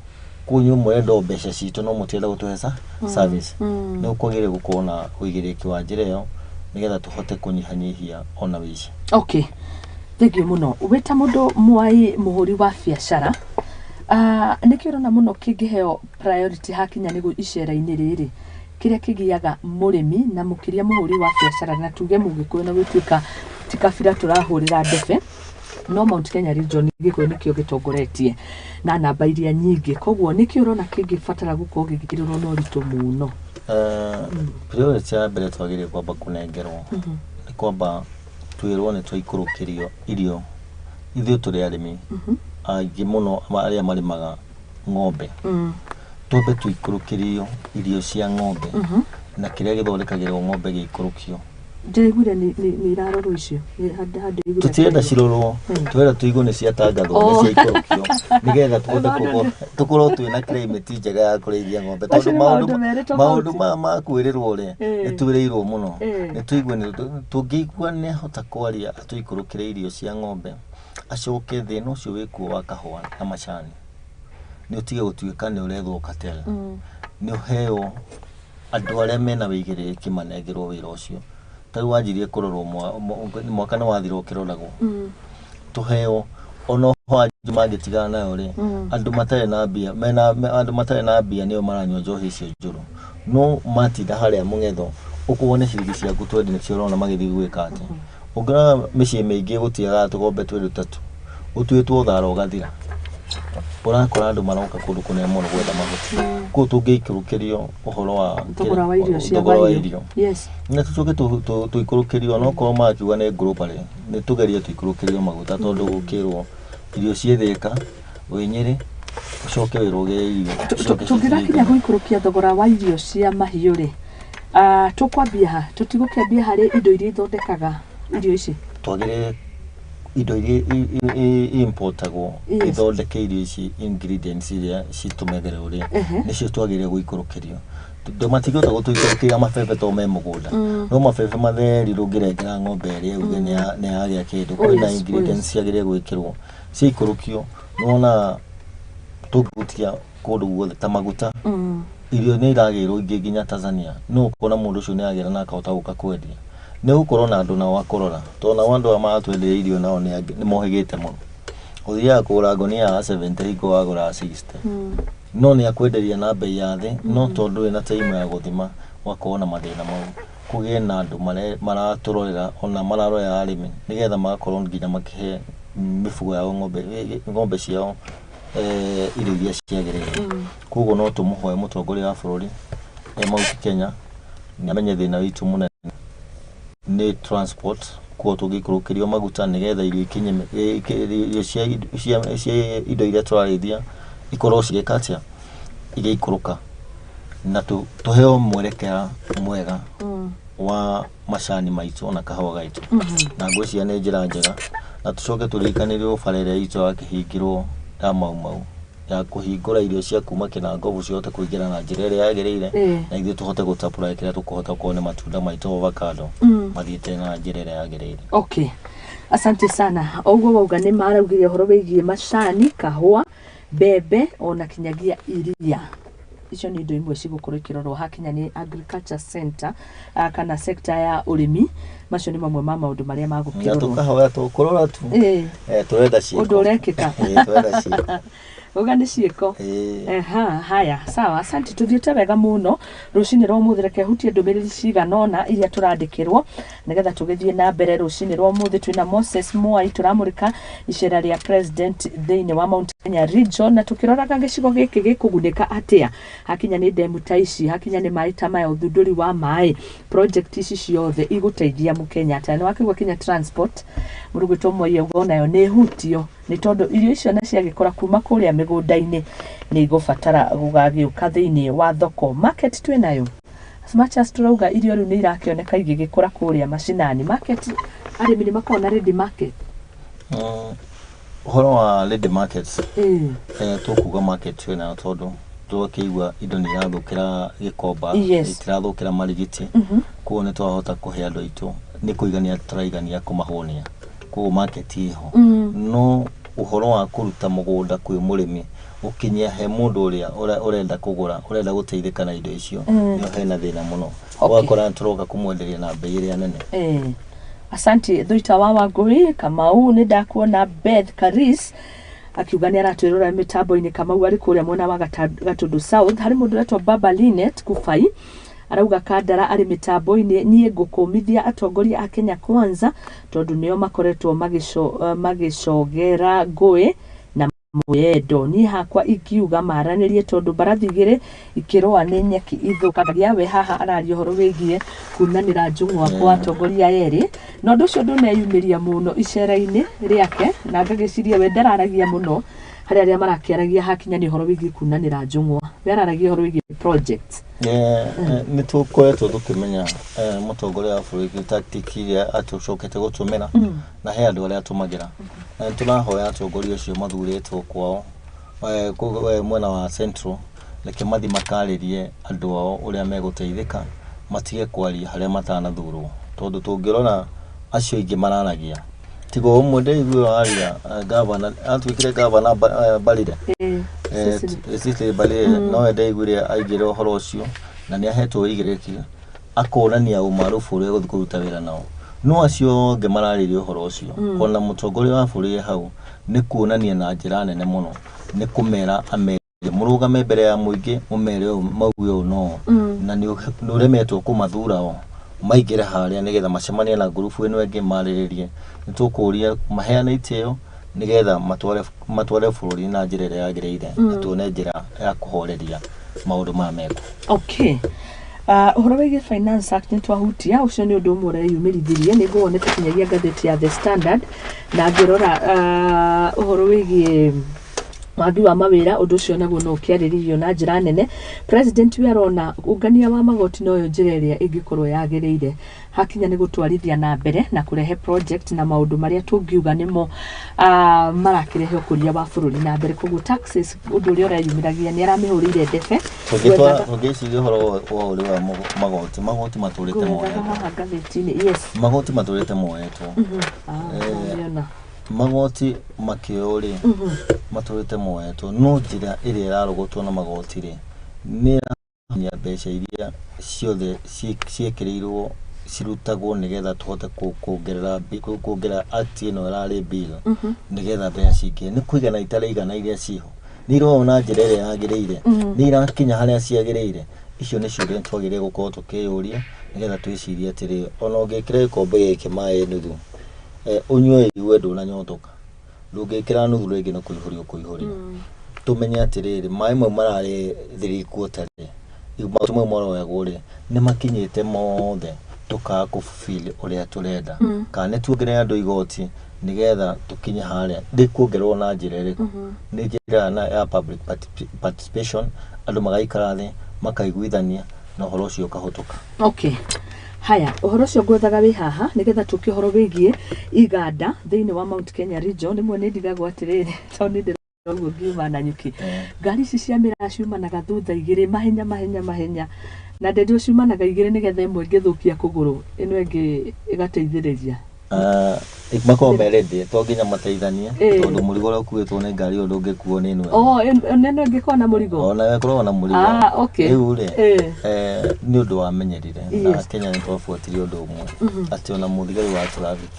Koguo inyuĩ mũrenda o mbeca citũ no mũtirenda gũtũhe service. Nĩ kwagĩrĩire gũkorwo na ũigĩrĩrĩki wa njĩra ĩyo nĩgetha tũhote kũnyihanyihia ona wĩici. Okay, thengiũ mũno. Wĩ ta mũndũ mwai mũhũri wa biacara, nĩkĩ ũrona mũno kĩngĩheo priority hakinya nĩ icera-inĩ rĩrĩ, kĩrĩa kĩgiaga mũrĩmi na mũkĩria mũhũri wa biacara, na tuge mũgĩkũyũ, na gũtuĩka ti kabira tũrahũrĩra ndebe, no Mount Kenya region gĩkũyũ nĩkĩo gĩtongoretie na namba iria nyingĩ, koguo nĩkĩ ũrona kĩngĩbatara gũkorwo gĩgĩkĩrĩrwo na ũritũ mũno? Priority ya mbere twagĩrĩire kwamba kũnengerwo nĩ kwamba twĩrwo nĩ twaikũrũkĩrio irio. Ithuĩ tũrĩ arĩmi aingĩ mũno arĩa marĩmaga ng'ombe, twambe tũikũrũkĩrio irio cia ng'ombe na kĩrĩa gĩthondekagĩrwo ng'ombe gĩikũrũkio. Ndĩraiguire nĩ irarorwo icio. Nĩ handũ ndaiguire. Tũtirenda cirorwo, twĩra tũigue nĩ ciatangathwo nĩ ciaikũrũkio, nĩgetha tũhote tũkorwo twĩna climate njega ya kũrĩithia ng'ombe, Macio tondũ nĩ maũndũ maũndũ merĩ tofauti. Maũndũ maya ma kwĩrĩrwo rĩ, nĩ twĩrĩirwo mũno. Nĩ tũigue nĩ tũngĩigua nĩ ahota kwaria atũikũrũkĩre irio cia ng'ombe, acoke thĩna ũcio wĩkuo wa kahũa na macani nĩ ũtige gũtuĩka nĩ ũrethwo cartel, nĩ ũheo andũ arĩa mena wĩigĩrĩrĩki manengerwo wĩra ũcio. Ta rĩu wanjirie kũrorwo mwaka nĩ wathira ũkĩroragwo, tũheo ona oho anjĩ mangĩtigana nayo rĩ, andũ matarĩ na mbia mena andũ matarĩ na mbia nĩo maranyua njohi icio njũru, no matinda harĩa mũng'etho ũkuo nĩ ciringi ciaku twendi nĩcio ũrona magĩthiĩ gwĩka atĩ. Ũngĩrora mĩciĩ mĩingĩ gũtiagaga tũgombe twĩrĩ tũtatũ ũtuĩtwo thara ũgathira, ũrakora andũ maroka kũndũ kũnene mũno gwetha mahuti. Koguo tũngĩikũrũkĩrio ũhoro wa thogora wa irio cia thogora wa mahiũ. Irio na tũcoke tũikũrũkĩrio, onokorwo marakiuga nĩ globally, nĩ tũgerie tũikũrũkĩrio maguta, tondũ gũkĩrwo irio ciĩ Thĩka, wĩ Nyĩrĩ, ũcoke wĩrwo ũgĩre irio ũcoke Tũngĩgakinya cithiĩ. Gũikũrũkia thogora wa irio cia mahiũ rĩ, tũkwambia ha? Tũtigũkĩambia harĩ indo iria ithondekaga irio ici? Twagĩrĩire indo iria importagwo ithondeke irio ici, ingredients iria citũmagĩrwo rĩ, nĩcio twagĩrĩire gũikũrũkĩrio. Tondũ matingĩhota gũtũikũrũkĩria mabebe tondũ me mũgũnda, no mabebe matheri ndũngĩrengera ng'ombe ĩrĩa uge nĩ yagĩa kĩndũ. Kwĩna ingredients ciagĩrĩire gwĩkĩrwo, ciaikũrũkio nĩwonaga tũngĩhutia kũndũ guothe ta maguta. Irio nĩ iragĩrwo ingĩ nginya Tanzania, no ũkona mũndũ ũcio nĩ agĩra na akahota gũka kwendia, nĩ gũkorwo na andũ nao akũrora, tondũ nao andũ aya maratwenderia irio nao nĩ mohĩgĩte mũno. Ũthiaga kũgũra ngũnia ya 70 hingo wagũra 60, no nĩ akwenderia na bei ya thĩ, no tondũ wĩna time ya gũthima ũgakorwo na mathĩna mau. Kũgĩe na andũ maratũrorera ona mararorera arĩmi, nĩgetha magakorwo nginya makĩhe mĩfugo yao, ng'ombe ciao, irio iria ciagĩrĩire. Koguo no tũmũhoe mũtongoria wa bũrũri e Mount Kenya nĩ amenye thĩna witũ mũnene nĩ transport. Koguo tũngĩikũrũkĩrio maguta nĩgetha irio ikinye, irio cia indo iria tũrarĩithia ikorwo cigĩka atĩa, igĩikũrũka, na tũheo mwerekera mwega wa macani maitũ na kahũa gaitũ, na ngwĩciria nĩ njĩra njega. Na tũcoke tũririkanĩrwo bara ĩrĩa itũ yakĩhingirwo ya Mau Mau ya kũhingũra irio cia kuma Kĩnangobu cihote kũingĩra na njĩra ĩrĩa yagĩrĩire, na ithuĩ tũhote gũtapũra kĩrĩa tũkũhota okorwo nĩ matunda maitũ, avocado, mathiĩte na njĩra ĩrĩa yagĩrĩire. Okay, asante sana. Ũguo wauga nĩ maraugire ũhoro wĩgiĩ macani, kahũa, mbembe, ona kinyagia iria. Icio nĩ indo imwe cigũkorwo ikĩrorwo hakinya nĩ agriculture center, kana sector ya ũrĩmi. Macio nĩ mamwe ma maũndũ marĩa na magũkĩrorwo. Tũkahoya tũkũrora tu. Tũrenda ciĩko. Ũndũ ũrekĩka. Tũrenda ciĩko. Uga nĩ ciĩko. Eha, haya, sawa, asante. Tuthiĩte wega mũno rũcinĩ rwa ũmũthĩ. Reke hutie ndũmĩrĩri cigana ũna iria tũrandĩkĩrwo nĩgetha tũgĩthiĩ na mbere rũcinĩ rwa ũmũthĩ. Twĩna Moses Mwai, tũramũrĩka icera rĩa president thĩinĩ wa Mount Kenya region, na tũkĩroraga gĩcigo gĩkĩ gĩkũgunĩka atĩa hakinya nĩ ndemu ta ici, hakinya nĩ maĩ ta maya, ũthundũri wa maĩ, project ici ciothe igũteithia mũkenya atĩa. Nĩ wakĩgua kinya transport, mũrugĩtwo Moi auga onayo nĩ hutio, nĩ tondũ irio icio na ciagĩkũra kuma kũrĩa mĩgũnda-inĩ nĩ igũbatara gũgagĩũka thĩinĩ wa thoko. Market twĩnayo? As much as tũrauga irio rĩu nĩ irakĩoneka igĩgĩkũra kũrĩa macinani, market, arĩmi nĩ makoragwo na ready market? Ũhoro wa ready markets, tũkuga market twĩnayo, tondũ twakĩigua indo nĩ irathũkĩra Gĩkomba, itirathũkĩra Marigiti. Koguo nĩ twahota kũhe andũ aitũ, nĩ kũigania tũraigania kũmahũnia. Koguo market ĩho, no ũhoro wa kũruta mũgũnda kwĩ mũrĩmi ũkinyia he mũndũ ũrĩa ũrenda kũgũra, ũrenda gũteithĩka na indo icio, nĩho hena thĩna mũno. Ũgakora tũroka kũmwenderia na bei ĩrĩa nene. Asante Thuita wa Wangui Kamau, nĩ ndakuona. Beth Karis akiuga nĩ aratwĩrora mĩtambo-inĩ. Kamau arĩ kũrĩa mwena wa Gatundu South. Harĩ mũndũ ũretwo Baba Linet Kubai arauga Kandara arĩ mĩtambo-inĩ. Niĩ ngũkũmithia atongoria a Kenya Kwanza, tondũ nĩo makoretwo magĩcogera ngũĩ na mwendo. Niĩ hakwa ingiuga maranĩrie, tondũ mbarathi igĩrĩ ikĩrũa nĩ nyeki ithũkangagia. We haha araria ũhoro wĩgiĩ kunanĩra njũng'wa kwa atongoria erĩ, na ũndũ ũcio ndũneyumĩria mũno icera-inĩ rĩake, na ngagĩciria we ndararagia mũno harĩ arĩa marakĩaragia hakinya nĩ ũhoro wĩgiĩ kunanĩra njũng'wa. We araragia ũhoro wĩgiĩ projects. Nĩ tũkoretwo tũkĩmenya mũtongoria wa bũrũri tactic iria atũcokete gũtũmĩra, na he andũ arĩa atũmagĩra, na nĩ tũrahoya atongoria acio mathurĩtwo kwao, mwena wa Central, reke mathi makarĩrie andũ ao ũrĩa megũteithĩka, matige kwaria harĩa matanathurwo, tondũ tũngĩrora acio aingĩ mararagia tiga o ũmwe ndĩraigua waria, gavana atuĩkire gavana Mbarire. Cecily. Cecily Mbarire nowe ndaiguire aigĩra ũhoro ũcio, na nĩ ahetwo ũigĩrĩrĩki akonania ũmarubu ũrĩa egũthiĩ kũruta wĩra nao. No acio angĩ mararĩria ũhoro ũcio, ona mũtongoria wa bũrũri e hau, nĩ kuonania na njĩra nene mũno, nĩ kũmera amere mũrũgame mbere ya mũingĩ, mũmere ũũ, mauge ũũ no na nĩ ũremetwo kũmathura o maingĩre harĩa nĩgetha macemanie na ngurubu ĩno ĩngĩ marĩrĩrie. Nĩ tũkũria maheane itĩo nĩgetha matware bũrũri na njĩra ĩrĩa yagĩrĩire, na tuone njĩra ya kũhoreria maũndũ maya mekwo. Okay. Ũhoro wĩgiĩ Finance Act nĩ twahutia. Ũcio nĩ ũndũ ũmwe ũreyumĩrithirie, nĩ nguwonete kinyagia ngathĩti ya The Standard, na ngĩrora ũhoro wĩgiĩ wagi wa mawĩra, ũndũ ũcio naguo no ũkĩarĩrĩirio na njĩra nene. President we arona ũngania wa magoti noyo njĩra ĩrĩa ĩngĩkorwo yagĩrĩire hakinya nĩ gũtwarithia na mbere na kũrehe project na maũndũ marĩa tũngiuga nĩmo marakĩrehe ũkũria wa bũrũri na mbere. Koguo taxes, ũndũ ũrĩa ũreyumĩragia, nĩ aramĩhũrĩire ndebe. Tũngĩciria ũhoro wa ũrĩ wa magoti matũrĩte Ngwethaga moetwo. Haha ngathĩti-inĩ, yes. Magoti matũrĩte moetwo. Ngĩona. Magoti makĩo rĩ, matũrĩte moetwo, no njĩra ĩrĩa ĩrarogotwo na magoti rĩ, nĩ ĩrakinyia mbeca iria ciothe ciĩkĩrĩirwo Cirutagwo nĩgetha tũhote kuongerera kuongerera act ĩno ĩrarĩ bill, nĩgetha mbeca cingĩ nĩ kũigana itaraigana, iria ciho nĩ iroywo na njĩra ĩrĩa yagĩrĩire, nĩ irakinya harĩa ciagĩrĩire. Icio nĩ ciũria twagĩrĩire gũkorwo tũkĩyũria, nĩgetha twĩcirie atĩrĩ, ona ũngĩkĩra gĩkombe gĩkĩ maĩ nuthu, ũnyue igue ndũnanyotoka, ndũngĩkĩra nuthu rĩngĩ nĩ kũihũria ũkũihũria. Tũmenye atĩrĩrĩ, maĩ mau mararĩ 3/4 rĩ, maguta mau maroyagwo rĩ, nĩ makinyĩte mothe, tũkaga kũfulfill ũrĩa tũrenda, kana nĩ tuongerere andũ igoti nĩgetha tũkinye harĩa rĩkuongererwo na njĩra ĩrĩkũ? Nĩ njĩra ya public participation, andũ magaikara thĩ makaiguithania na ũhoro ũcio ũkahũtũka. Okay, haya, ũhoro ũcio ngwethaga wĩ haha nĩgetha tũke ũhoro wĩgiĩ iganda thĩinĩ wa Mount Kenya region. Rĩmwe nĩ ndigagwo atĩrĩrĩ, tondũ nĩ ndĩrona ũguo ngiuma Nanyuki, ngari ici cia mĩraa ciumanaga thutha igĩrĩ, mahenya mahenya mahenya, na ndendio ciumanaga igĩrĩ nĩgetha ĩmwe ĩngĩthũkia kũgũrũ, ĩno ĩngĩ ĩgateithĩrĩria. Ah, makoragwo me ready to nginya mateithanie, tondũ mũrigo ũrĩa ũkuĩtwo nĩ ngari ĩyo ndũngĩkuo nĩ ĩno ĩngĩ. Oh, ĩno ĩngĩkorwo na mũrigo. Ona ĩkoragwo na mũrigo. Ah, okay. Rĩu rĩ, nĩ ũndũ wamenyerire na Kenya nĩ twabuatire ũndũ ũmwe, atĩ ona mũthigari wa traffic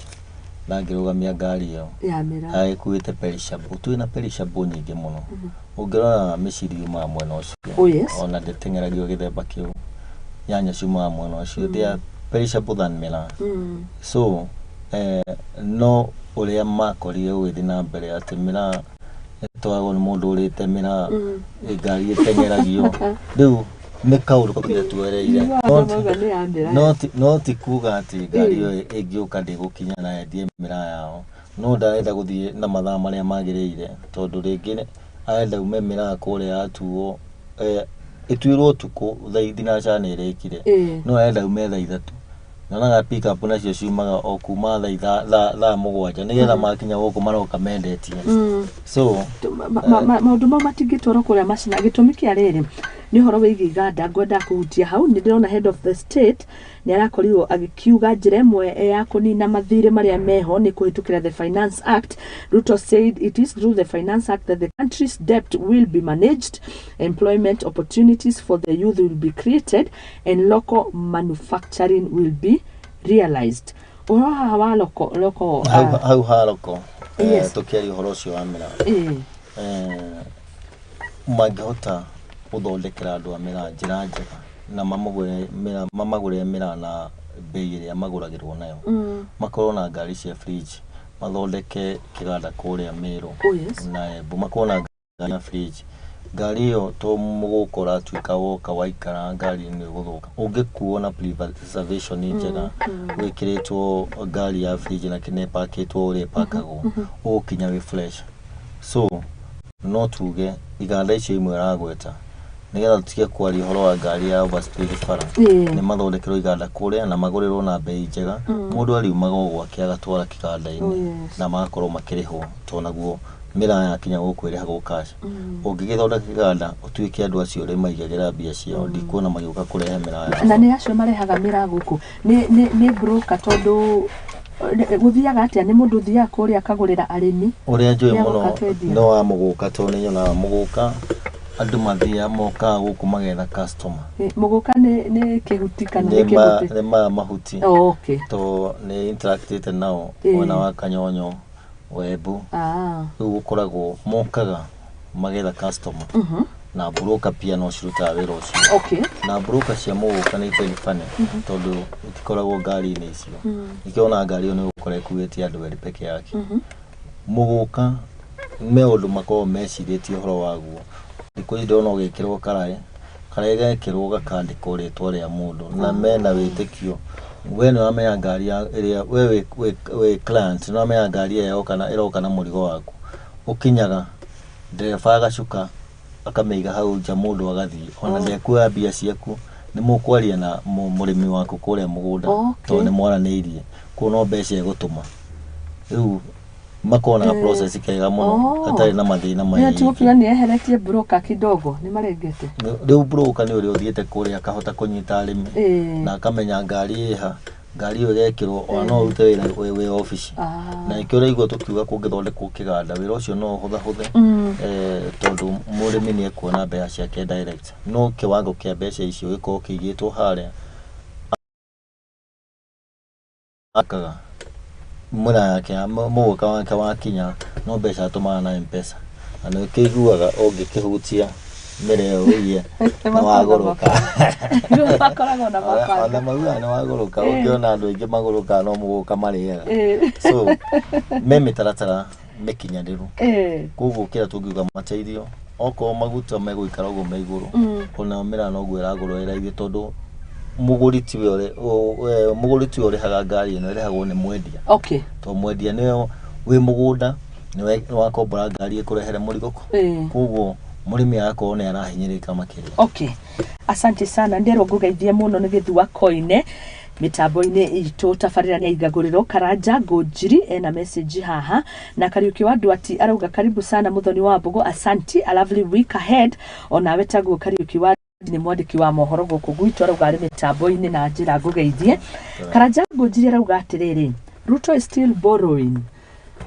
ndangĩrũgamia ngari ĩyo ya mĩraa agĩkuĩte perishable. Twĩna perishable nyingĩ mũno. Ũngĩrora mĩciri yumaga mwena ũcio. Oh, yes. Ona ndĩteng'eragio gĩthemba kĩu. Nyanya ciumaga mwena ũcio. They are perishable than mĩraa. So no ũrĩa makorire ũgĩthiĩ na mbere atĩ mĩraa ĩtwaragwo nĩ mũndũ ũrĩte mĩraa, ngari ĩteng'eragio, rĩu nĩ kaũndũ kaũndũ tuoereire. Andũ mauga nĩ ya mĩraa. No ti kuga atĩ ngari ĩyo ĩngĩũka ndĩgũkinya na endie mĩraa yao, no ndarenda gũthiĩ na mathaa marĩa magĩrĩire, tondũ rĩngĩ arenda ume mĩraa kũrĩa yatuo, ĩtuĩrwo ũtukũ thaa thinacara nĩ ĩrĩkire, no arenda ume thaa 3. Nyonaga pick up nacio ciumaga o kuma thaa 7, nĩgetha makinya gũkũ maroka mendetie. So Maũndũ mau matingĩtwarwo kũrĩa macina. Gĩtũmi kĩa rĩrĩ nĩ ũhoro wĩgiĩ iganda ngwendaga kũhutia hau. Nĩ ndĩrona head of the state nĩ arakorirwo agĩkiuga njĩra ĩmwe ya kũnina mathirĩ marĩa meho nĩ kũhĩtũkĩra the Finance Act. Ruto said it is through the Finance Act that the country's debt will be managed, employment opportunities for the youth will be created and local manufacturing will be realized. Ũhoro haha wa local hau hau haroko, tũkĩaria ũhoro ũcio wa mĩraa, mangĩhota gũthondekera andũ a mĩraa njĩra njega na mamũgũre mĩraa, mamagũrĩre mĩraa na bei ĩrĩa magũragĩrwo nayo, makorwo na ngari cia fridge, mathondeke kĩganda kũrĩa Meru na Embu, makorwo na ngari ya fridge. Ngari ĩyo to mũgũka ũratuĩka woka waikara ngari-inĩ ũgũthũka, ũngĩkuo na preservation njega, wĩkĩrĩtwo ngari ya fridge na kĩna ĩpakĩtwo ũrĩa ĩpakagwo, ũgũkinya wĩ fresh. So no tuge iganda icio imwe aragweta, nĩgetha tũtige kwaria ũhoro wa ngari ya overspeed bara, nĩ mathondekerwo iganda kũrĩa na magũrĩrwo na bei njega, mũndũ ariumaga o gwake agatwara kĩganda-inĩ, na magakorwo makĩrĩhwo, tondũ naguo mĩraa yakinya gũkũ ĩrĩhagwo cash. Ũngĩgĩthondeka kĩganda ũtuĩke andũ acio ũrĩmaigagĩra mbia ciao, ndikuona magĩũka kũrehe mĩraa yao. Na nĩ acio marehaga mĩraa gũkũ nĩ broker, tondũ gũthiaga atĩa? Nĩ mũndũ ũthiaga kũrĩa akagũrĩra arĩmi? Ũrĩa njũĩ Nĩagoka mũno kwendia. no wa mũgũka, tondũ nĩ nyonaga mũgũka andũ mathiaga mokaga gũkũ magetha customer. Mũgũka nĩ kĩhuti kana nĩ Nĩ kĩmũtĩ? Nĩ maya mahuti. Oh, okay. To nĩ interactĩte nao mwena wa Kanyonyo, Wembu. Rĩu gũkoragwo mokaga magetha customer, na broker pia no cirutaga wĩra ũcio. Na broker cia mũgũka nĩ very funny, tondũ itikoragwo ngari-inĩ icio. Nĩkĩo ona ngari ĩyo nĩ ũgũkora ĩkuĩte andũ erĩ peke yake. Mũgũka me ũndũ makoragwo mecirĩtie ũhoro waguo. Thikũ ici ndĩrona ũgĩkĩrwo karaĩ, karaĩ gekĩrwo gakandĩkwo rĩtwa rĩa mũndũ, na mena wĩtĩkio we nĩ ũramenya ngari ya ĩrĩa we wĩ client, nĩ ũramenya ngari ĩrĩa yoka na ĩroka na mũrigo waku. Ũkinyaga ndereba agacuka akamĩiga hau nja, mũndũ agathiĩ ona ndekuoya mbia ciaku. Nĩ mũkwaria na mũrĩmi waku kũrĩa mũgũnda, tondũ nĩ mwaranĩirie, koguo no mbeca egũtũma. Rĩu makoragwo na process kega mũno, gatarĩ na mathĩna Nĩ maingĩ. tũkiuga nĩ eheretie broker kidogo, nĩ marengete. Rĩu broker nĩ ũrĩa ũthiĩte kũrĩa akahota kũnyita arĩmi na akamenya ngari ĩha, ngari ĩyo ĩgekĩrwo, ona no ũrute wĩra wĩ obici. Na nĩkĩo ũraigua tũkiuga kũngĩthondekwo kĩganda, wĩra ũcio no ũhũthahũthe, tondũ mũrĩmi nĩ ekuona mbeca ciake direct, no kĩwango kĩa mbeca icio gĩkorwo kĩigĩtwo harĩa. Akaga mũra yake mũgũka wake wakinya no mbeca atũmaga na Mpesa, na nĩ ũkĩiguaga ũngĩkĩhutia mbere ĩyo ũiye nĩ wagũrũka. Makoragwo na ona mabanga. Maugaga nĩ wagũrũka, ũngĩona andũ aingĩ magũrũkaga no mũgũka marĩaga. So me mĩtaratara mĩkinyanĩru. Koguo kĩrĩa tũngiuga mateithio, okorwo maguta megũikara ũguo me igũrũ, ona mĩraa noguo ĩragũrwo ĩraithi, tondũ mũgũri tiwe ũrĩhaga ngari ĩno, ĩrĩhagwo nĩ mwendia. Tondũ mwendia nĩwe wĩ mũgũnda, nĩwe wakombora ngari ĩkũrehere mũrigo. Koguo mũrĩmi agakorwo nĩ arahinyĩrĩka makĩria. Okay, asante sana. Nderwo ngũgeithie mũno nĩ Gĩthua Koine mĩtambo-inĩ itũ tabarĩra nĩ aigagũrĩrwo Karanja Ngũnjiri ena message haha na Kariuki wa Ndwati arauga karibu sana Muthoni wa Mbugo, asanti, a lovely week ahead. Onawe taguo Kariuki wa nĩ mwandĩki wa mohoro gũkũ gwitũ arauga arĩ mĩtambo-inĩ na njĩra ngũgeithie. Karanja Ngũnjiri arauga atĩrĩrĩ, Ruto is still borrowing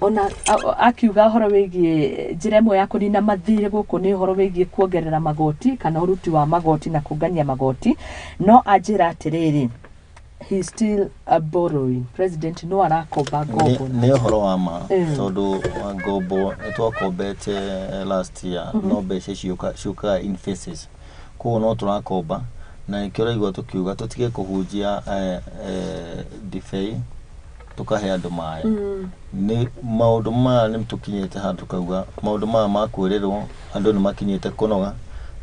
ona akiuga ũhoro wĩgiĩ njĩra ĩmwe ya kũnina mathirĩ gũkũ nĩ ũhoro wĩgiĩ kuongerera magoti kana ũruti wa magoti na kũngania magoti, no anjĩra atĩrĩrĩ, he is still borrowing, president no arakomba ngombo. Nĩ ũhoro wa ma, tondũ wa ngombo nĩ twakombete last year, no mbeca ici ciũkaga in phases, koguo no tũrakomba, na nĩkĩo ũraigua tũkiuga tũtige kũhunjia ndibei tũkahe andũ maĩ. Nĩ maũndũ maya nĩ tũkinyĩte handũ tũkauga maũndũ maya ma kwĩrĩrwo andũ nĩ makinyĩte kũnoga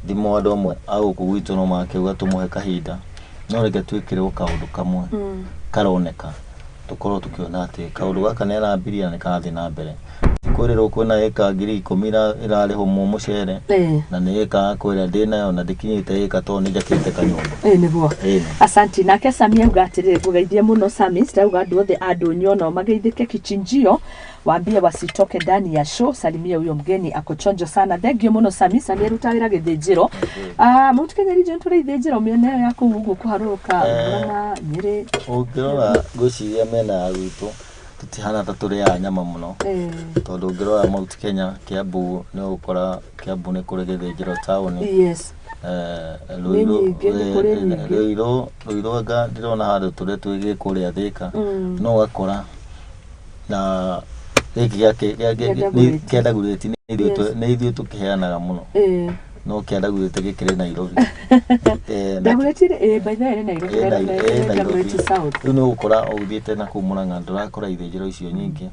thimũ. Andũ amwe a gũkũ gwitũ no makiuga tũmũhe kahinda, no reke twĩkĩrwo kaũndũ kamwe karoneka, tũkorwo tũkĩona atĩ kaũndũ gaka nĩ arambirie na nĩ karathiĩ na mbere. Kwĩrĩrwo kwĩna ĩka 10,000 ĩrarĩhwo mũcere na nĩ ĩka kwĩrĩa ndĩnayo na ndĩkinyĩte ĩka tondũ nĩ njakĩte kanyũmba. Ĩĩ nĩguo. Ĩĩ. Asanti. Nake Sami auga atĩrĩrĩ, ngũgeithie mũno Sami, cirauga andũ othe a ndũnyũ nao mageithĩke kichinjio, waambie wasitoke ndani ya show, salimia huyo mgeni ako chonjo sana. Thank you mũno Sami. Sami aruta wĩra gĩthĩnjĩro. Ah, Mount Kenya region tũrĩ ithĩnjĩro mĩena ĩyo ya kũu ũguo kũharũrũka Murang'a, Nyĩrĩ? Ũngĩrora ngwĩciria mĩena ya gwitũ tũtihana ta tũrĩaga nyama mũno, tondũ ũngĩrora Mount Kenya, Kiambu, nĩ ũgũkora Kiambu nĩ kũrĩ gĩthĩnjĩro taũni. Nĩ Ruiru. nyingĩ, nĩ kũrĩ nyingĩ. Ruiru anga ndĩrona handũ tũrĩa twĩ kũrĩa Thĩka, no ũgakora na gĩkĩ Kĩa Dagoretti. Kĩa Dagoretti nĩ ithuĩ tũkĩheanaga mũno, no kĩa Dagoretti gĩkĩrĩ Nairobi. Dagoretti by the way nĩ Nairobi. Nairobi. Dagoretti South. Rĩu nĩ ũgũkora ũthiĩte na kũu Murang'a ndũrakora ithĩnjĩro icio nyingĩ,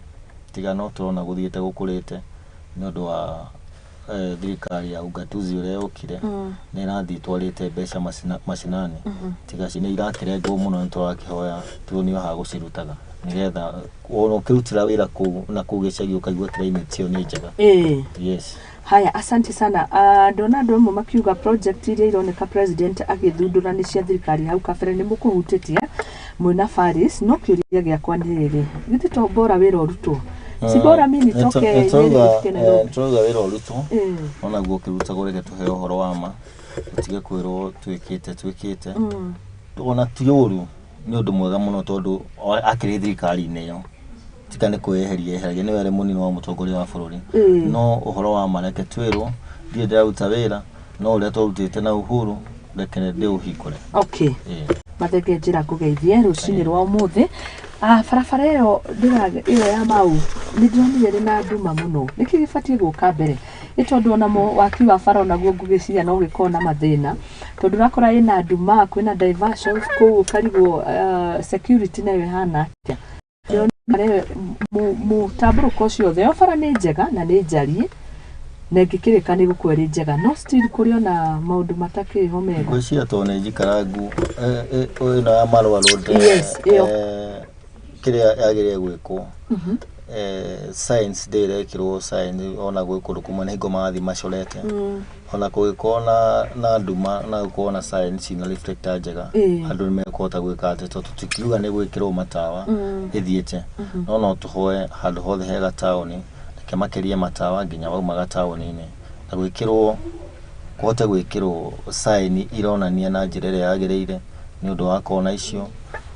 tiga no tũrona gũthiĩte gũkũrĩte nĩ ũndũ wa thirikari ya ugatuzi ũrĩa yokire, nĩ ĩrathiĩ ĩtwarĩte mbeca macinani, tiga nĩ irakĩrengwo mũno. Nĩ tũrakĩhoya tuonio ha gũcirutaga nĩgetha ona ũkĩrutĩra wĩra kũu na kũu gĩcagi ũkaigua climate ĩyo nĩ njega. Yes. Haya, asante sana. Ndona andũ amwe makiuga project iria ironeka president agĩthundũra nĩ cia thirikari hau kabere nĩ mũkũhutĩtie mwĩna Faris, no kĩũria gĩakwa nĩ rĩrĩ, githĩ to bora wĩra ũrutwo, si bora mi nitoke Nyeri nifike Nairobi? Tũrauga wĩra ũrutwo, onaguo ũkĩrutagwo reke tũheo ũhoro wa ma, tũtige kwĩrwo twĩkĩte twĩkĩte. Ona ti ũru, nĩ ũndũ mwega mũno, tondũ akĩrĩ thirikari-inĩ ĩyo tiga nĩ kwĩyeheria eheragia, nĩwe arĩ mũnini wa mũtongoria wa bũrũri. No ũhoro wa ma reke twĩrwo, ndirĩ ndĩraruta wĩra no ũrĩa twarutĩte na Uhuru, reke ndĩũhingũre. Mathenge, njĩra ngũgeithie rũcinĩ rwa ũmũthĩ. Ah, barabara ĩyo ĩyo ya Mau nĩ ndĩronire ĩrĩ na nduma mũno, nĩkĩ gĩbatiĩ gũka mbere? Nĩ tondũ onamo waki wa bara onaguo ngũgĩciria no gĩkorwo na mathĩna, tondũ ũrakora ĩna nduma, kwĩna diversions kũu, ũkarigwo security nayo ĩhana atĩa. Ndĩrona bara ĩyo mũtambũrũko ũcio othe, ĩyo bara nĩ njega na nĩ njariĩ na ĩngĩkĩrĩka nĩ gũkorwo ĩrĩ njega, no still kũrĩ ona maũndũ matakĩrĩ ho mega. Ngwĩciria tondũ nĩ njikarangu ĩno ya Marua Road, Yes, ĩyo. Kĩrĩa yagĩrĩire gwĩkwo, signs ndĩrekĩrwo sign, ona gwĩ kũndũ kũmwe nĩ hingo marathiĩ macorete, ona kũngĩkorwo na nduma na gũkorwo na sign cina reflector njega, andũ nĩ mekũhota gwĩka atĩ, tondũ tũtikiuga nĩ gwĩkĩrwo matawa ĩthiĩte, no no tũhoe handũ hothe hega taũni reke makĩrie matawa nginya wauma gataũni-inĩ, na gwĩkĩrwo kũhote gwĩkĩrwo sign ironania na njĩra ĩrĩa yagĩrĩire nĩ ũndũ wa kona icio.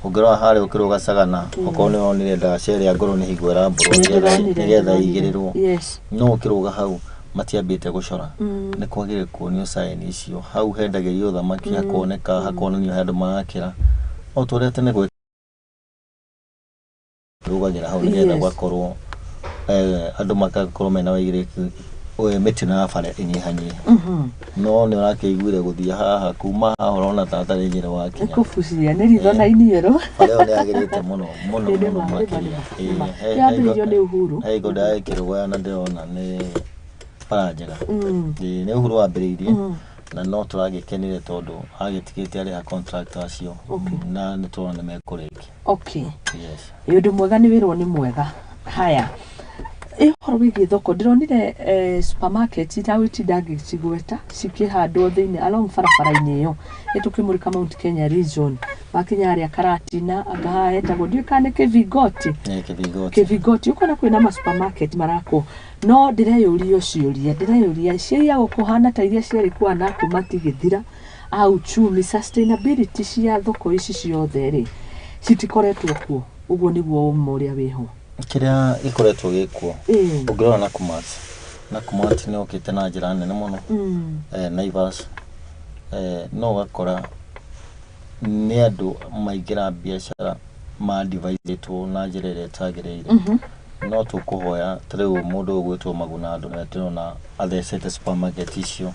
Ũngĩrora harĩa ũkĩrũga Sagana, okorwo nĩ wonire ndaca ĩrĩa ngũrũ nĩ hingo ĩrambũrwo Nĩndĩronire, nĩgetha ndĩronire. ĩigĩrĩrwo, no ũkĩrũga hau matiambĩte gũcora, nĩ kwagĩrĩire kuonio sign icio hau hendagĩrio thamaki, hakoneka hakonanio he andũ marakĩra o ta ũrĩa tene. Rũgagĩra hau nĩgetha gwakorwo andũ magakorwo mena wĩigĩrĩrĩki, mĩtino ya bara ĩnyihanyihe. No nĩ ũrakĩiguire gũthiĩ haha, kuma haha ũrona ta hatarĩ njĩra wakinya. Kũbucia nĩ ritho na iniũrũ. Bara ĩyo nĩ yagĩrĩte mũno mũno Ĩ, nĩ mũno ma, nĩ ma, makĩria. nĩ ma, nĩ ma. Yambĩrĩirio nĩ Uhuru. He hingo ndĩragĩkĩrũgaya na ndĩrona nĩ bara njega. Ĩ, nĩ Uhuru wambĩrĩirie na no tũragĩkenire tondũ agĩtigĩte arĩha contractor acio na nĩ tũrona nĩ mekũrĩkia. Yes. Ĩ, ũndũ mwega nĩ wĩrwo nĩ mwega. Haya, ĩ ũhoro wĩgiĩ thoko ndĩronire supermarket itagwĩtinda ngĩcigweta cikĩhandwo thĩinĩ along barabara-inĩ ĩyo ĩtũkĩmũrĩka Mount Kenya region, wakinya harĩa Karatina anga haha hetagwo ndiũĩ kana nĩ Kĩvingoti. Nĩ Kĩvingoti. Kĩvingoti ũkona kwĩna ma supermarket marakwo, no ndĩreyũria ciũria, ndĩreyũria cia gũkũhana ta iria ciarĩ kwa naku matigĩthira a uchumi, sustainability cia thoko ici ciothe rĩ citikoretwo kuo, ũguo nĩguo ũma ũrĩa wĩho. Kĩrĩa gĩkoretwo gĩkuo, ũngĩrora Nakumatt, Nakumatt nĩ okĩte na njĩra nene mũno. Naivas, no ũgakora nĩ andũ maingĩra biacara madivaisetwo na njĩra ĩrĩa ĩtagĩrĩire. No tũkũhoya ta rĩu mũndũ ũyũ ũgwĩtwo Maguna andũ nĩwe ndĩrona athecete supermarket icio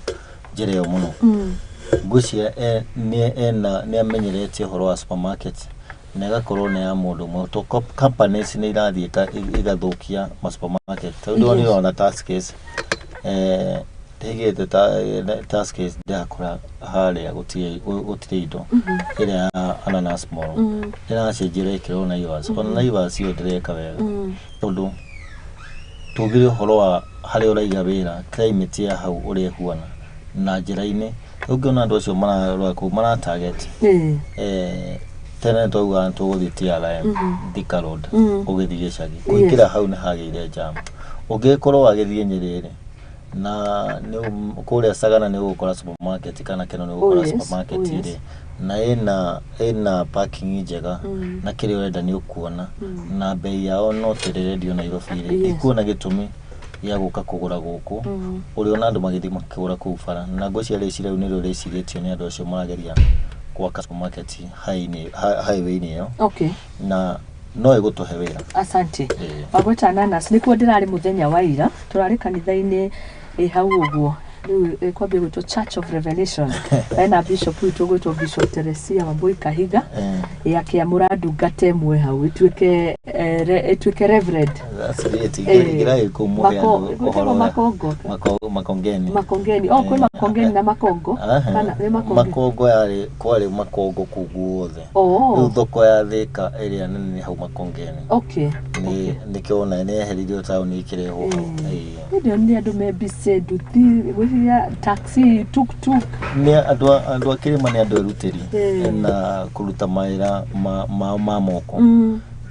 njĩra ĩyo mũno. Ngwĩciria nĩ ena nĩ amenyerete ũhoro wa supermarket na ĩgakorwo nĩ ya mũndũ ũmwe to companies nĩ irathiĩ igathũkia ma supermarket. Ta rĩu ndĩronire ona Tuskys, ndĩigĩte ta Tuskys ndĩrakora harĩa gũtirĩ indo ĩrĩa ya Ananas Mall ĩracenjia ĩrekĩrwo Naivas. Ona Naivas ĩyo ndĩreka wega tondũ tugire ũhoro wa harĩa ũraiga wĩra, climate ya hau ũrĩa ĩhuana na njĩra-inĩ. Rĩu ũngĩona andũ acio mararora kũu mara target. Tene twaugaga tũgũthiĩ TRM, Thika Road, ũgĩthiĩ gĩcagi kũingĩra hau nĩ hagĩire jam. Ũngĩkorwo wagĩthiĩ Nyĩrĩ na nĩ kũrĩa Sagana nĩ ũgũkora supermarket kana Keno nĩ ũgũkora supermarket rĩ na ĩna parking njega na kĩrĩa ũrenda nĩ ũkuona na bei yao no ta ĩrĩa ĩrendio Nairobi rĩ, ndikuona gĩtũmi gĩa gũka kũgũra gũkũ ũrĩona andũ magĩthiĩ makĩgũra kũu bara. Na ngwĩciria rĩciria rĩu nĩrĩo rĩcirĩtio nĩ andũ acio marageria gwaka supermarket highway-inĩ ĩyo na no ĩgũtũhe wĩra. Asante. Wagweta Ananas nĩkuo ndĩrarĩ mũthenya wa ira, tũrarĩ kanitha-inĩ ĩ hau ũguo rĩu ĩkwambia gwĩtwo Church of Revelation, hena bishop witũ ũgwĩtwo Bishop Teresia Wambui Kahiga, ĩ akĩamũra ndungata ĩmwe hau ĩtuĩke ĩtuĩke reverend. That's great. Ingĩra kũu mũhe andũ gwĩtagwo ũhoro Makongo. Makongeni. Makongeni, oh, kwĩ Makongeni na Makongo. Kana nĩ Makongeni? Makongo yarĩ kwarĩ Makongo kũu guothe. Rĩu thoko ya Thika ĩrĩa nene nĩ hau Makongeni. Nĩ nĩkĩo ona nĩ yeheririo taũni ĩkĩrehwo hau. Hĩndĩ ĩyo nĩ andũ me busy, nduthi, gwĩciria taxi, tuk tuk. Nĩ andũ a kĩrĩma nĩ andũ erutĩri na kũruta mawĩra mao ma moko.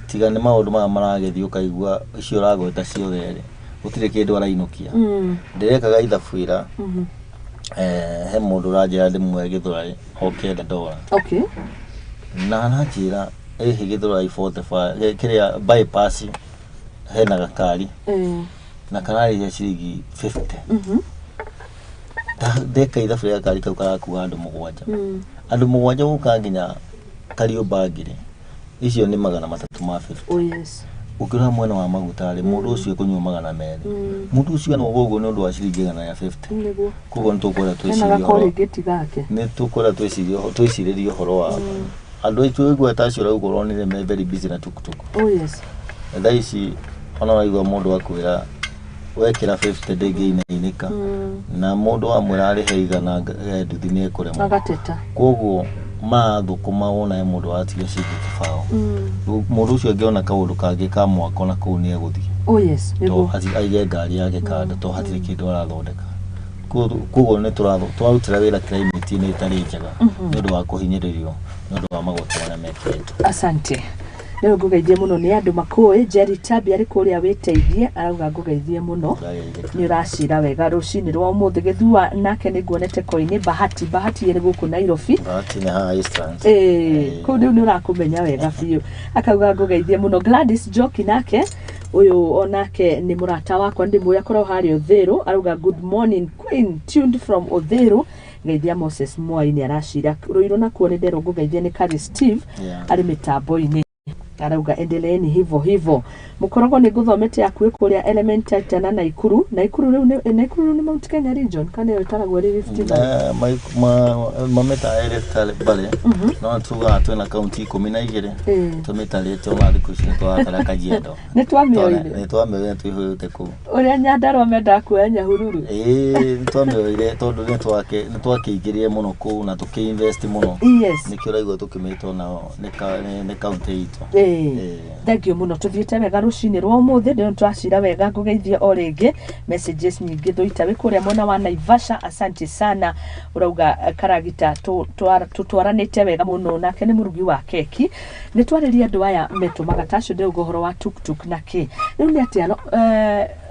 Tiga nĩ maũndũ maya maragĩthiĩ ũkaigua icio ũragweta ciothe rĩ, gũtirĩ kĩndũ arainũkia. Ndĩrekaga ithabu ira, he mũndũ ũranjĩra ndĩmuoe Gĩthũrai oke Dandora. Na aranjĩra ĩhĩ Gĩthũrai 45 kĩrĩa bypass hena gakari na kararĩhia ciringi 50. Ndeka ithabu rĩa gakari kau karakua andũ 7. Andũ 7 gũka nginya Kariobangi rĩ, icio nĩ 350. Oh yes. Ũkĩrora mwena wa maguta rĩ, mũndũ ũcio ekũnyua 200. Mũndũ ũcio no ũguo nĩ ũndũ wa ciringi 150. Koguo nĩ tũkwenda Hena twĩcirie gakori ũhoro. gĩti gake. Nĩ tũkwenda twĩcirĩrie ũhoro wa andũ aitũ aigua ta acio ũrauga ũronire me very busy na tuktuk. Oh yes. Thaa ici ona ũraigua mũndũ akwĩra wekĩra 50 ndĩngĩinainĩka na mũndũ wamwĩra arĩhe 100 nduthi nĩ ekũremwo. Agateta. Koguo marathũkũma wona he mũndũ watiga ciringi 0. Mũndũ ũcio angĩona kaũndũ kangĩ ka mwako na kũu nĩ egũthiĩ. Oh yes, To nĩguo. aige ngari yake kando to hatirĩ kĩndũ arathondeka. Koguo nĩ tũrarutĩra wĩra climate-inĩ ĩtarĩ njega nĩ ũndũ wa kũhinyĩrĩrio nĩ ũndũ wa magoti marĩa mekĩrĩtwo. Asante. Rĩu ngũgeithie mũno nĩ andũ makũĩ. Jerry Tabi arĩ kũrĩa wĩteithie arauga ngũgeithie mũno. Nĩ ũracira wega rũcinĩ rwa ũmũthĩ. Gĩthua nake nĩ nguonete koinĩ Bahati. Bahati ĩrĩ gũkũ Nairobi. Bahati nĩ haha Eastlands. Kũu rĩu nĩ ũrakũmenya wega biũ. Akauga ngũgeithie mũno. Gladys Njoki nake ũyũ onake nĩ mũrata wakwa ndĩmũĩ akoragwo harĩa Uthiru, arauga good morning queen, tuned from Uthiru. Geithia Moses Mwai nĩ aracira Rũirũ nakuo nĩ nderwo ngũgeithie nĩ Kari Steve arĩ mĩtambo-inĩ. Arauga endeleeni hivyo hivyo. Mũkorogo nĩ ngũthomete yaku kũrĩa Elementaita na Naikuru. Naikuru rĩu nĩ Naikuru rĩu nĩ Mount Kenya region kana ĩyo ĩtaragwo ĩrĩ Rift Valley? Mamĩtaga Rift Valley, no tugaga twĩna kaunti 12. Tũmĩtarĩte ona thikũ ici nĩ tũratara Kajiado. Nĩ twamĩoire. Nĩ twamĩoire, tũihũrĩte kũu. Ũrĩa Nyandarua mendaga kuoya Nyahururu. Ĩĩ, nĩ twamĩoire tondũ nĩ twakĩingĩrire mũno kũu na tũkĩinvest mũno. Nĩkĩo ũraigua tũkĩmĩtwo nao nĩ kaunti itũ. Thank you mũno, tũthiĩte wega rũcinĩ rwa ũmũthĩ, ndĩrona twacira wega. Ngũgeithie o rĩngĩ, messages nyingĩ thũita wĩ kũrĩa mwena wa Naivasha, asante sana. Ũrauga karagita tũtwaranĩte wega mũno, nake nĩ mũrugi wa keki. Nĩ twarĩria andũ aya metũmaga ta acio, ndĩrauga ũhoro wa tuktuk na kĩ rĩu nĩ atĩa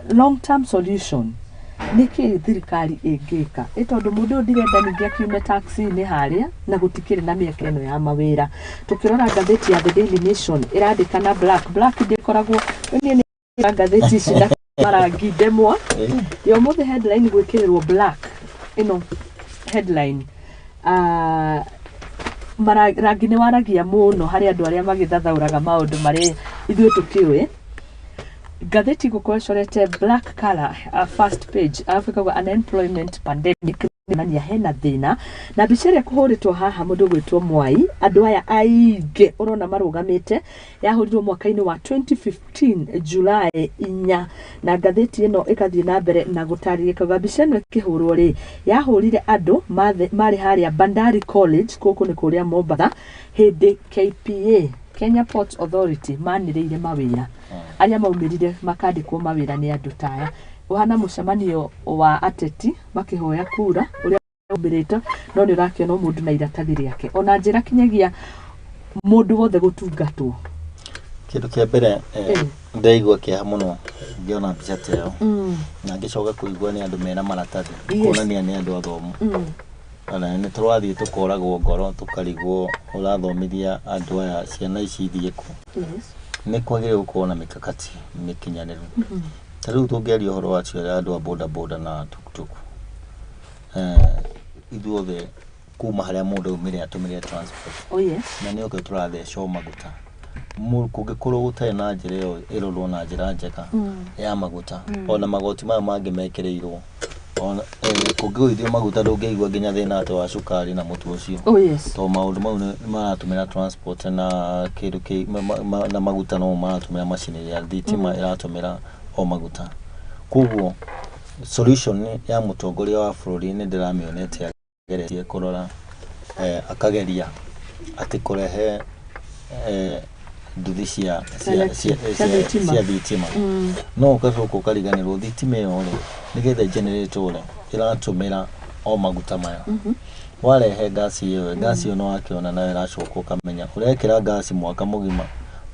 long term solution, nĩkĩ thirikari ĩngĩka ĩ tondũ mũndũ ũyũ ndirenda ningĩ akiume taxi-inĩ harĩa na gũtikĩrĩ na mĩeke ĩno ya mawĩra. Tũkĩrora ngathĩti ya The Daily Nation ĩrandĩka na black black, ndĩkoragwo niĩ nĩ ngathĩti ici na marangi ndemwa ya ũmũthĩ, headline gwĩkĩrĩrwo black ĩno headline. Rangi nĩ waragia mũno harĩ andũ arĩa magĩthathaũraga maũndũ marĩ ithuĩ tũkĩũĩ. Ngathĩti gũkorwo ĩcorete black color, first page, arabu ĩkauga unemployment pandemic, nania hena thĩna na mbica ĩrĩa kũhũrĩtwo haha mũndũ gwĩtwo Mwai, andũ aya aingĩ ũrona marũgamĩte, yahũrirwo mwaka-inĩ wa 2015 July 4, na ngathĩti ĩno ĩgathiĩ na mbere na gũtarĩria ĩkauga mbica ĩno ĩkĩhũrwo rĩ, yahũrire andũ marĩ harĩa Bandari College, gũkũ nĩ kũrĩa Mombatha, hĩndĩ KPA, Kenya Ports Authority, manĩrĩire mawĩra, arĩa maumĩrire makandĩkwo mawĩra nĩ andũ ta aya. Ũhana mũcemanio wa ateti makĩhoya kura ũrĩa umĩrĩte, no nĩ ũrakĩona o mũndũ na iratathi rĩake, ona njĩra kinyagia mũndũ wothe gũtungatwo. Kĩndũ kĩa mbere, ndaigua kĩeha mũno ngĩona mbica ta ĩyo na ngĩcoka kũigua nĩ andũ mena maratathi, kuonania nĩ andũ athomu. Ona nĩ tũrathiĩ tũkoragwo ngoro, tũkarigwo ũrathomithia andũ aya, ciana ici ithiĩ kũ? Nĩ kwagĩrĩire gũkorwo na mikakati mĩkinyanĩru. Ta rĩu tũngĩaria ũhoro wa acio andũ a boda boda na tuktuk, ithuothe kuma harĩa mũndũ aumire atũmĩre transport na nĩ oke tũrathecwo maguta. Kũngĩkorwo gũtarĩ na njĩra ĩyo ĩrorwo na njĩra njega ya maguta, ona magoti maya mangĩ mekĩrĩirwo, ona kũngĩgũithio maguta, ndũngĩigua nginya thĩna atĩ wa cukari na mũtu ũcio, tondũ maũndũ mau nĩ maratũmĩra transport na kĩndũ kĩ na maguta, no maratũmĩra macini ya thitima ĩratũmĩra o maguta. Koguo solution ya mũtongoria wa bũrũri nĩ ndĩramĩonete ageretie kũrora, akageria atĩ kũrehe nduthi Electric, cia thitima. Cia thitima, no ũgacoka ũkariganĩrwo thitima ĩyo rĩ, nĩgetha generate rĩ, ĩratũmĩra o maguta maya. Warehe ngasi ĩyo, ngasi ĩyo nĩ wakĩona nayo ĩracoka, ũkamenya ũrekĩra ngasi mwaka mũgima.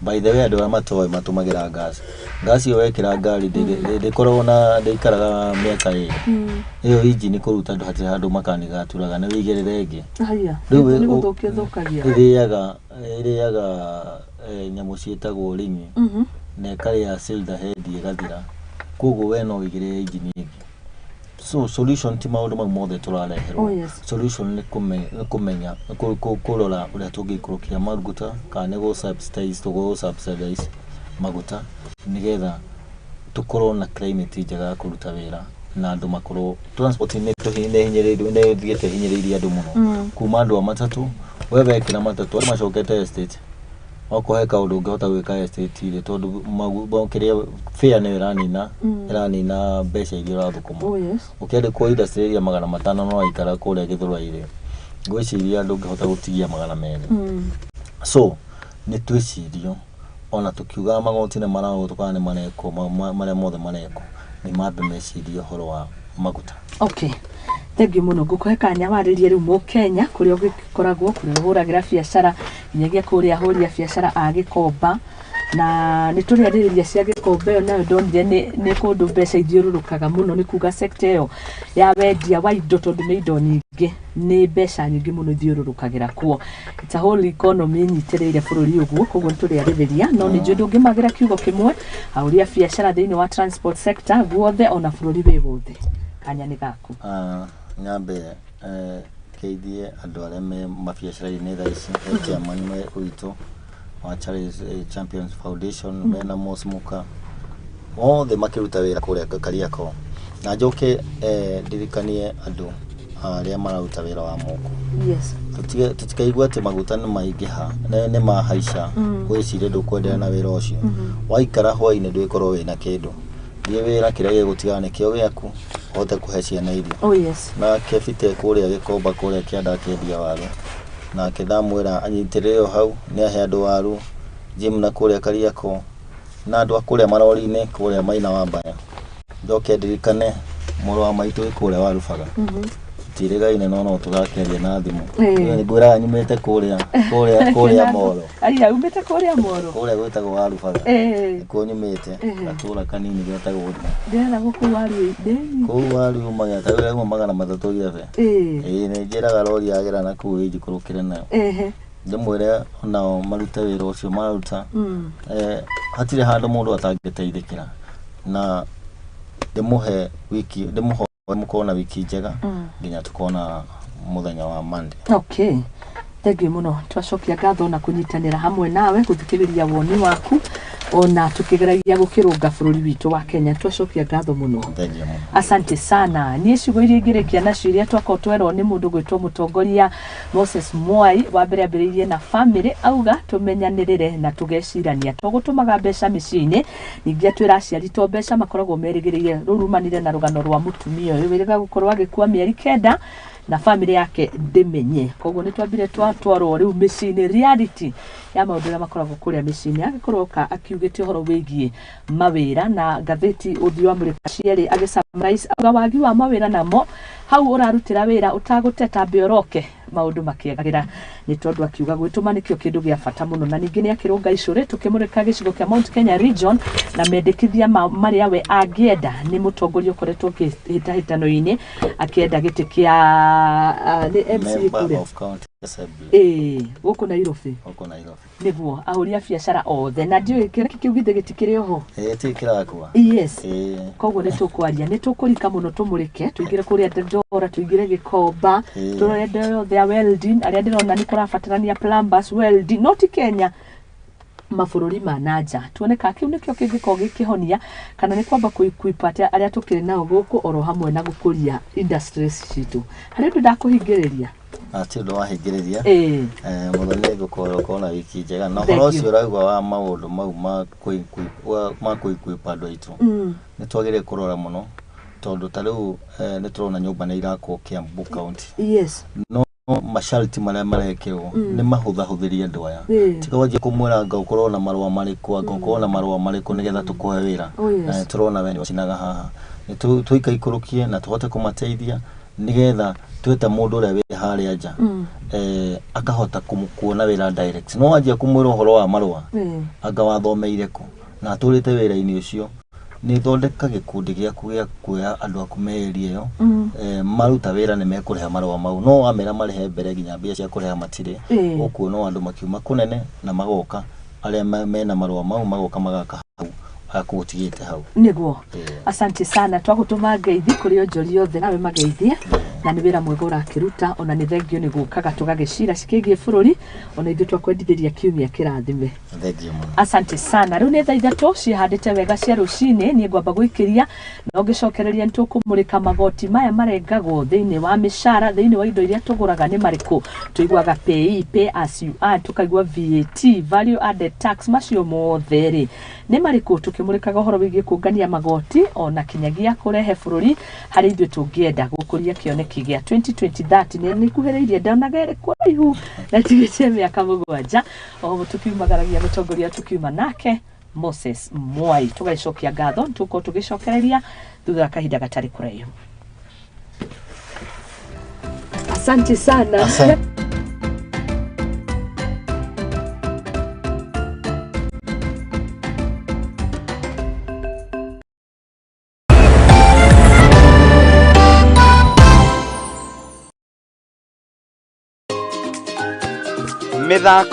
By the way, andũ arĩa matoĩ matũmagĩra ngasi, ngasi ĩyo wekĩra ngari ndĩkoragwo na ndĩikaraga mĩaka 2. Ĩyo injini kũruta andũ hatirĩ handũ makanika aturaga nĩ wĩigĩrĩre ĩngĩ. Haya. Rĩu Nĩ gũthũkia thũkagia. Ĩrĩaga nyamũ ciĩtagwo ringi na ĩkarĩa cylinder head ĩgathira, koguo we no wĩigĩrĩre injini ĩngĩ. So solution ti maũndũ mau mothe tũrareherwo. Solution nĩ kũmenya kũrora ũrĩa tũngĩikũrũkia maguta, kana nĩ gũ subsidize, tũgũ subsidize maguta nĩgetha tũkorwo na climate njega ya kũruta wĩra na andũ makorwo transport nĩ hinyĩrĩirio, nĩ ĩthiĩte hinyĩrĩirie andũ mũno, kuma andũ a matatũ, we wekĩra matatũ arĩa macokete estate, okorwo he kaũndũ ũngĩhota gwĩka estate rĩ, tondũ kĩrĩa fare nĩyo ĩranina mbeca iria ũrathũkũma. Ũkĩandĩkwo industry area 500 no waikara kũrĩa Gĩthũrai-rĩ, ngwĩciria ndũngĩhota gũtigia 200. So nĩ twĩcirio ona tũkiugaga magoti nĩ maragũtwo kana nĩ marekwo marĩa mothe marekwo, nĩ mambe mecirie ũhoro wa maguta. Okay, thank you mũno. Ngũkũhe kanya warĩrie rĩu mũkenya kũrĩa ũgĩkoragwo, kũrĩa ũhũragĩra biacara, nginyagia kũrĩa ahũri a biacara a Gĩkomba, na nĩ tũrĩarĩrĩria cia Gĩkomba ĩyo nayo ndonire nĩ kũndũ mbeca ithiũrũrũkaga mũno, nĩ kuga sector ĩyo ya wendia wa indo, tondũ nĩ indo nyingĩ, nĩ mbeca nyingĩ mũno ithiũrũrũkagĩra kuo. It's a whole economy ĩnyitĩrĩire bũrũri ũguo, koguo nĩ tũrĩarĩrĩria, no nĩ njũĩ ndũngĩmagĩra kiugo kĩmwe ahũri a biacara thĩinĩ wa transport sector guothe ona bũrũri wĩ wothe. Kanya nĩ gaku. Nyambe ngeithie andũ arĩa me mabiacara-inĩ thaa ici, he chairman witũ Wa Charles Champions Foundation mena Mos Muka othe makĩruta wĩra kũrĩa Kariakoo. Na njoke ndirikanie andũ arĩa mararuta wĩra wa moko, tũtikaigua atĩ maguta nĩ maingĩha, nĩ mahaica, wĩcirie ndũkwenderea na wĩra ũcio. Waikara hwainĩ ndwĩkorwo wĩna kĩndũ. Thiĩ wĩra, kĩrĩa gĩgũtigara nĩkĩo gĩaku, ũhote kũhe ciana irio. Na Kebite kũrĩa Gĩkomba kũrĩa kĩanda akĩendia waru, nake ndamwĩra anyitĩrĩre o hau, nĩ ahe andũ waru. Jim na kũrĩa Kariakoo na andũ a kũrĩa marori-inĩ kũrĩa Maina wa Mbaya. Njoke ndirikane mũrũ wa maitũ wĩ kũrĩa Warubaga, tũtiĩrĩgaine no tũgakĩaria na thimũ. Nĩ ngwĩraga nyumĩte kũrĩa Moro. Aya umĩte kũrĩa Moro. Kũrĩa gwĩtagwo Warubaga, nĩkuo nyumĩte, gatũra kanini getagwo Ũthĩ. Ndĩrenda gũkũ waru ndĩni. Kũu waru umaga ta rĩu uma 300 irebe. Ĩĩ, nĩ njĩraga rori yagera na kũu ĩnjikũrũkĩre nayo. Ndĩmwĩre onao marute wĩra ũcio maruta. Hatirĩ handũ mũndũ atangĩteithĩkĩra, na ndĩmũhe wiki, ndĩmũhoe mũkorwo na wiki njega nginya tukona mũthenya wa Monday. Okay, thengiũ mũno. Twacokia ngatho na kũnyitanĩra hamwe nawe gũthikĩrĩria woni waku ona tũkĩgeragia gũkĩrũnga bũrũri witũ wa Kenya. Twacokia ngatho mũno. Thengiũ mũno. Asante sana. Niĩ ciugo iria ingĩrĩkia nacio iria twakorwo twerwo nĩ mũndũ gwĩtwo mũtongoria Moses Mwai, wa mbere ambĩrĩirie na family, auga tũmenyanĩrĩre na tũgecirania to gũtũmaga mbeca mĩciĩ-inĩ. Ningĩ atwĩra aciari to mbeca makoragwo merĩgĩrĩire. Rũu rumanire na rũgano rwa mũtumia ũyũ wĩrĩga gũkorwo agĩkua mĩeri 9 na family yake ndĩmenye. Koguo nĩ twambire twatwarwo rĩu mĩciĩ-inĩ, reality ya maũndũ marĩa makoragwo kũrĩa mĩciĩ-inĩ. Agĩkorwo oka akiugĩte ũhoro wĩgiĩ mawĩra na ngathĩti ũthiũ wa mũrĩka cierĩ, agĩ auga wagi wa mawĩra namo hau ũrarutĩra wĩra ũtagũteta mbe ũroke maũndũ makĩagĩra, nĩ tondũ akiuga gwĩtũma nĩkĩo kĩndũ gĩa bata mũno. Na ningĩ nĩ akĩrũnga icũrĩ tũkĩmũrĩka gĩcigo kĩa Mount Kenya region na mendekithia marĩa we angĩenda nĩ mũtongoria ũkoretwo kĩhĩtahĩtano-inĩ akĩenda gĩtĩ kĩa nĩ MCA Member kũrĩa of County Assembly. Ĩĩ, gũkũ Nairobi. Gũkũ Nairobi. Nĩguo ahũri a biacara othe na ndiũĩ kĩrĩa kĩu githĩ gĩtikĩrĩ oho. Ĩĩ, ti kĩrakua. Koguo nĩ tũkwaria, nĩ tũkũrika mũno, tũmũrĩke, tũingĩre kũrĩa Dandora, tũingĩre Gĩkomba, tũrore andũ othe a welding arĩa ndĩrona nĩ kũrabatarania plumbers, welding, no ti Kenya, mabũrũri ma na nja, tuone kana kĩu nĩkĩo kĩngĩkorwo gĩkĩhonia kana nĩ kwamba kũipa arĩa tũkĩrĩ nao gũkũ oro hamwe na gũkũria industries citũ. Harĩ ũndũ ndakũhingĩrĩria? Hatirĩ ũndũ wahingĩrĩria. Mũthoni, nĩ ngũkũhoya ũkorwo na wiki njega na Thank ũhoro you. Ũcio ũrauga wa maũndũ mau ma kũikuĩpa andũ aitũ, nĩ twagĩrĩire kũrora mũno, tondũ ta rĩu nĩ tũrona nyũmba nĩ irakwo Kiambu County, no masharti marĩa marekĩrwo nĩ mahũthahũthĩrie andũ aya. Tiga wanjie kũmwĩra anga ũkorwo na marũa marĩkũ, anga ũkorwo na marũa marĩkũ nĩgetha tũkũhe wĩra. Na nĩ tũrona we nĩ haha nĩ tũikaikũrũkie na tũhote kũmateithia nĩgetha tweta mũndũ ũrĩa wĩ harĩa nja akahota kuona wĩra direct. No wanjia kũmwĩra ũhoro wa marũa, anga wathomeire kũ na atũrĩte wĩra-inĩ ũcio, nĩ thondeka gĩkundi gĩaku gĩa kuoya andũ aku me area ĩyo, maruta wĩra nĩ mekũrĩha marũa mau. No wamera marĩhe mbere, nginya mbia cia kũrĩha matirĩ, ũkuona andũ makiuma kũnene na magoka arĩa mena marũa mau, magoka magaka hau akũgũtigĩte hau. Nĩguo. Asante sana. Twagũtũma ngeithi kũrĩ onjoria othe, nawe mageithie, na nĩ wĩra mwega ũrakĩruta. Ona nĩ thengio nĩ gũkaga tũgagĩcira cikĩgiĩ bũrũri. Ona ithuĩ twakwendithĩria kiumia kĩrathime. Thengio mũno. Asante sana. Rĩu nĩ thaa 3 ciĩhandĩte wega cia rũcinĩ. Niĩ ngwamba gũikĩria na ũngĩcokereria nĩ tũkũmũrĩka magoti maya marengagwo thĩinĩ wa mĩcara, thĩinĩ wa indo iria tũgũraga nĩ marĩkũ. Tũiguaga pay, pay as you earn, tũkaigua VAT, value added tax, macio mothe rĩ nĩ marĩkũ? Tũkĩmũrĩkaga ũhoro wĩgiĩ kũngania magoti ona kinyagia kũrehe bũrũri harĩ ithuĩ tũngĩenda gũkũria kĩoneki gĩa 2030. Nĩ nĩkuhĩrĩirie, ndonaga ĩrĩ kũraihu na tigĩtie mĩaka 7. O tũkiumagaragia mũtongoria tũkiuma nake Moses Mwai, tũgagĩcokia ngatho. Tũkorwo tũgĩcokereria thutha wa kahinda gatarĩ kũraihu. Asante sana. Asante. Mĩthako.